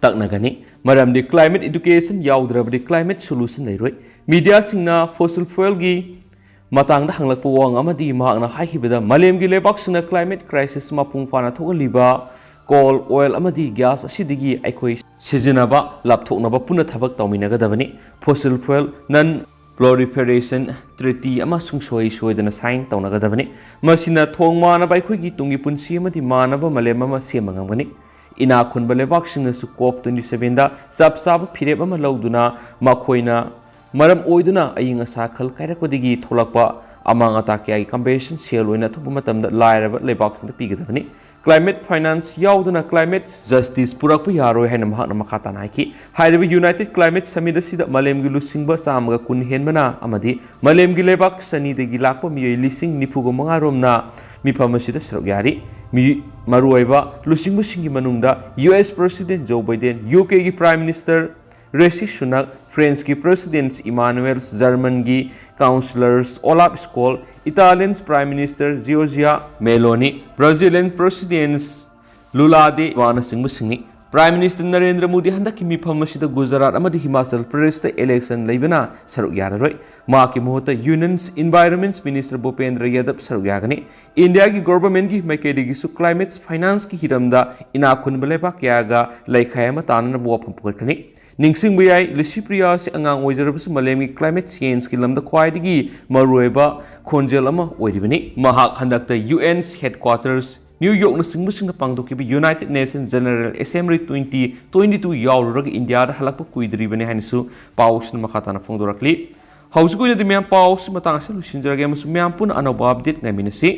ꯇꯛꯅꯒꯅꯤ꯫ ꯃꯔꯝꯗꯤ ꯀ꯭ꯂꯥꯏꯃꯦꯠ ꯏꯗꯨꯀꯦꯁꯟ ꯌꯥꯎꯗ꯭ꯔꯕꯗꯤ ꯀ꯭ꯂꯥꯏꯃꯦꯠ ꯁꯣꯂꯨꯁꯟ ꯂꯩꯔꯣꯏ꯫ ꯃꯤꯗꯤꯌꯥꯁꯤꯡꯅ ꯐꯣꯁꯤꯜ ꯐ꯭ꯌꯨꯑꯦꯜꯒꯤ ꯃꯇꯥꯡꯗ ꯍꯪꯂꯛꯄ ꯋꯥꯍꯪ ꯑꯃꯗꯤ ꯃꯍꯥꯛꯅ ꯍꯥꯏꯈꯤꯕꯗ, ꯃꯥꯂꯦꯝꯒꯤ ꯂꯩꯕꯥꯛꯁꯤꯡꯅ ꯀ꯭ꯂꯥꯏꯃꯦꯠ ꯀ꯭ꯔꯥꯏꯁꯤꯁ ꯃꯄꯨꯡ ꯐꯥꯅ ꯊꯣꯛꯍꯜꯂꯤꯕ ꯀꯣꯜ, ꯑꯣꯏꯜ ꯑꯃꯗꯤ ꯒ꯭ꯌꯥꯁ ꯑꯁꯤꯗꯒꯤ ꯑꯩꯈꯣꯏ ꯁꯤꯖꯤꯟꯅꯕ ꯂꯥꯞꯊꯣꯛꯅꯕ ꯄꯨꯟꯅ ꯊꯕꯛ ꯇꯧꯃꯤꯟꯅꯒꯗꯕꯅꯤ꯫ ꯐꯣꯁꯤꯜ ꯐ꯭ꯌꯨꯑꯦꯜ ꯅꯟ ꯄ꯭ꯔꯣꯂꯤꯐꯦꯔꯦꯁꯟ ꯇ꯭ꯔꯤꯇꯤ ꯑꯃ ꯁꯨꯡꯁꯣꯏ ꯁꯣꯏꯗꯅ ꯁꯥꯏꯟ ꯇꯧꯅꯒꯗꯕꯅꯤ꯫ ꯃꯁꯤꯅ ꯊꯣꯡ ꯃꯥꯟꯅꯕ ꯑꯩꯈꯣꯏꯒꯤ ꯇꯨꯡꯒꯤ ꯄꯨꯟꯁꯤ ꯑꯃꯗꯤ ꯃꯥꯟꯅꯕ ꯃꯥꯂꯦꯝ ꯑꯃ ꯁꯦꯝꯕ ꯉꯝꯒꯅꯤ꯫ ꯏꯅꯥꯛ ꯈꯨꯟꯕ ꯂꯩꯕꯥꯛꯁꯤꯡꯅꯁꯨ ꯀꯣꯞ ꯇ꯭ꯋꯦꯟꯇꯤ ꯁꯚꯦꯟꯗ ꯆꯞ ꯆꯥꯕ ꯐꯤꯔꯦꯞ ꯑꯃ ꯂꯧꯗꯨꯅ ꯃꯈꯣꯏꯅ ꯃꯔꯝ ꯑꯣꯏꯗꯨꯅ ꯑꯏꯪ ꯑꯁꯥ ꯈꯜ ꯀꯥꯏꯔꯛꯄꯗꯒꯤ ꯊꯣꯛꯂꯛꯄ ꯑꯃꯥꯡ ꯑꯇꯥ ꯀꯌꯥꯒꯤ ꯀꯝꯄꯦꯟꯁꯦꯁꯟ ꯁꯦꯜ ꯑꯣꯏꯅ ꯑꯊꯨꯕ ꯃꯇꯝꯗ ꯂꯥꯏꯔꯕ ꯂꯩꯕꯥꯛꯁꯤꯡꯗ ꯄꯤꯒꯗꯕꯅꯤ꯫ ꯀ꯭ꯂꯥꯏꯃꯦꯠ ꯐꯥꯏꯅꯥꯟꯁ ꯌꯥꯎꯗꯅ ꯀ꯭ꯂꯥꯏꯃꯦꯠ ꯖꯁꯇꯤꯁ ꯄꯨꯔꯛꯄ ꯌꯥꯔꯣꯏ ꯍꯥꯏꯅ ꯃꯍꯥꯛꯅ ꯃꯈꯥ ꯇꯥꯅ ꯍꯥꯏꯈꯤ꯫ ꯍꯥꯏꯔꯤꯕ ꯌꯨꯅꯥꯏꯇꯦꯗ ꯀ꯭ꯂꯥꯏꯃꯦꯠ ꯁꯃꯤꯠ ꯑꯁꯤꯗ ꯃꯥꯂꯦꯝꯒꯤ ꯂꯨꯆꯤꯡꯕ ꯆꯥꯝꯃꯒ ꯀꯨꯟ ꯍꯦꯟꯕꯅ ꯑꯃꯗꯤ ꯃꯥꯂꯦꯝꯒꯤ ꯂꯩꯕꯥꯛ ꯆꯅꯤꯗꯒꯤ ꯂꯥꯛꯄ ꯃꯤꯑꯣꯏ ꯂꯤꯁꯤꯡ ꯅꯤꯐꯨꯒ ꯃꯉꯥ ꯔꯣꯝꯅ ꯃꯤꯐꯝ ꯑꯁꯤꯗ ꯁꯔꯨꯛ ꯌꯥꯔꯤ꯫ ꯃꯤ-, ꯃꯔꯨꯑꯣꯏꯕ ꯂꯨꯆꯤꯡꯕꯁꯤꯡꯒꯤ ꯃꯅꯨꯡꯗ U S president Joe Biden, U ꯀꯦꯒꯤ ꯄ꯭ꯔꯥꯏꯝ ꯃꯤꯅꯤꯁꯇꯔ ꯔꯤꯁꯤ ꯁꯨꯅꯛ, ꯐ꯭ꯔꯦꯟꯁꯀꯤ ꯄ꯭ꯔꯁꯤꯗꯦꯟ ꯏꯃꯥꯅꯨꯑꯦꯜ, ꯖꯔꯃꯟꯒꯤ chancellor Olaf Scholz, Italian prime minister Giorgia Meloni, Brazilian president Lula da ꯏꯕꯥꯅꯆꯤꯡꯕꯁꯤꯡꯅꯤ꯫ ꯄ꯭ꯔꯥꯏꯝ ꯃꯤꯅꯤꯁꯇꯔ ꯅꯔꯦꯟꯗ꯭ꯔ ꯃꯣꯗꯤ ꯍꯟꯗꯛꯀꯤ ꯃꯤꯐꯝ ꯑꯁꯤꯗ ꯒꯨꯖꯔꯥꯠ ꯑꯃꯗꯤ ꯍꯤꯃꯥꯆꯜ ꯄ꯭ꯔꯗꯦꯁꯇ ꯏꯂꯦꯛꯁꯟ ꯂꯩꯕꯅ ꯁꯔꯨꯛ ꯌꯥꯔꯔꯣꯏ꯫ ꯃꯍꯥꯛꯀꯤ ꯃꯍꯨꯠꯇ ꯌꯨꯅꯤꯌꯟ ꯏꯟꯚꯥꯏꯔꯣꯟꯃꯦꯟꯠ ꯃꯤꯅꯤꯁꯇꯔ ꯚꯨꯄꯦꯟꯗ꯭ꯔ ꯌꯥꯗꯕ ꯁꯔꯨꯛ ꯌꯥꯒꯅꯤ꯫ ꯏꯟꯗꯤꯌꯥꯒꯤ ꯒꯣꯚꯔꯟꯃꯦꯟꯠꯀꯤ ꯃꯥꯏꯀꯩꯗꯒꯤꯁꯨ ꯀ꯭ꯂꯥꯏꯃꯦꯠ ꯐꯥꯏꯅꯥꯟꯁꯀꯤ ꯍꯤꯔꯝꯗ ꯏꯅꯥꯛ ꯈꯨꯟꯕ ꯂꯩꯕꯥꯛ ꯀꯌꯥꯒ ꯂꯩꯈꯥꯏ ꯑꯃ ꯇꯥꯟꯅꯅꯕ ꯋꯥꯐꯝ ꯄꯨꯈꯠꯀꯅꯤ꯫ ꯅꯤꯡꯁꯤꯡꯕ ꯌꯥꯏ, ꯂꯨꯁꯤꯄ꯭ꯔꯤꯌꯥ ꯑꯁꯤ ꯑꯉꯥꯡ ꯑꯣꯏꯖꯔꯕꯁꯨ ꯃꯥꯂꯦꯝꯒꯤ climate change ꯀꯤ ꯂꯝꯗ ꯈ꯭ꯋꯥꯏꯗꯒꯤ ꯃꯔꯨꯑꯣꯏꯕ ꯈꯣꯟꯖꯦꯜ ꯑꯃ ꯑꯣꯏꯔꯤꯕꯅꯤ꯫ ꯃꯍꯥꯛ ꯍꯟꯗꯛꯇ U N headquarters New York ꯅꯆꯤꯡꯕꯁꯤꯡꯗ ꯄꯥꯡꯊꯣꯛꯈꯤꯕ United Nations General Assembly twenty twenty two ꯌꯥꯎꯔꯨꯔꯒ ꯏꯟꯗꯤꯌꯥꯗ ꯍꯜꯂꯛꯄ ꯀꯨꯏꯗ꯭ꯔꯤꯕꯅꯤ ꯍꯥꯏꯅꯁꯨ ꯄꯥꯎꯁꯤꯅ ꯃꯈꯥ ꯇꯥꯅ ꯐꯣꯡꯗꯣꯔꯛꯂꯤ꯫ ꯍꯧꯖꯤꯛ ꯑꯣꯏꯅꯗꯤ ꯃꯌꯥꯝ ꯄꯥꯎꯁꯤ ꯃꯇꯥꯡ ꯑꯁꯤꯗ ꯂꯣꯏꯁꯤꯟꯖꯔꯒꯦ ꯑꯃꯁꯨꯡ ꯃꯌꯥꯝ ꯄꯨꯟꯅ ꯑꯅꯧꯕ update ꯉꯥꯏꯃꯤꯟꯅꯁꯤ꯫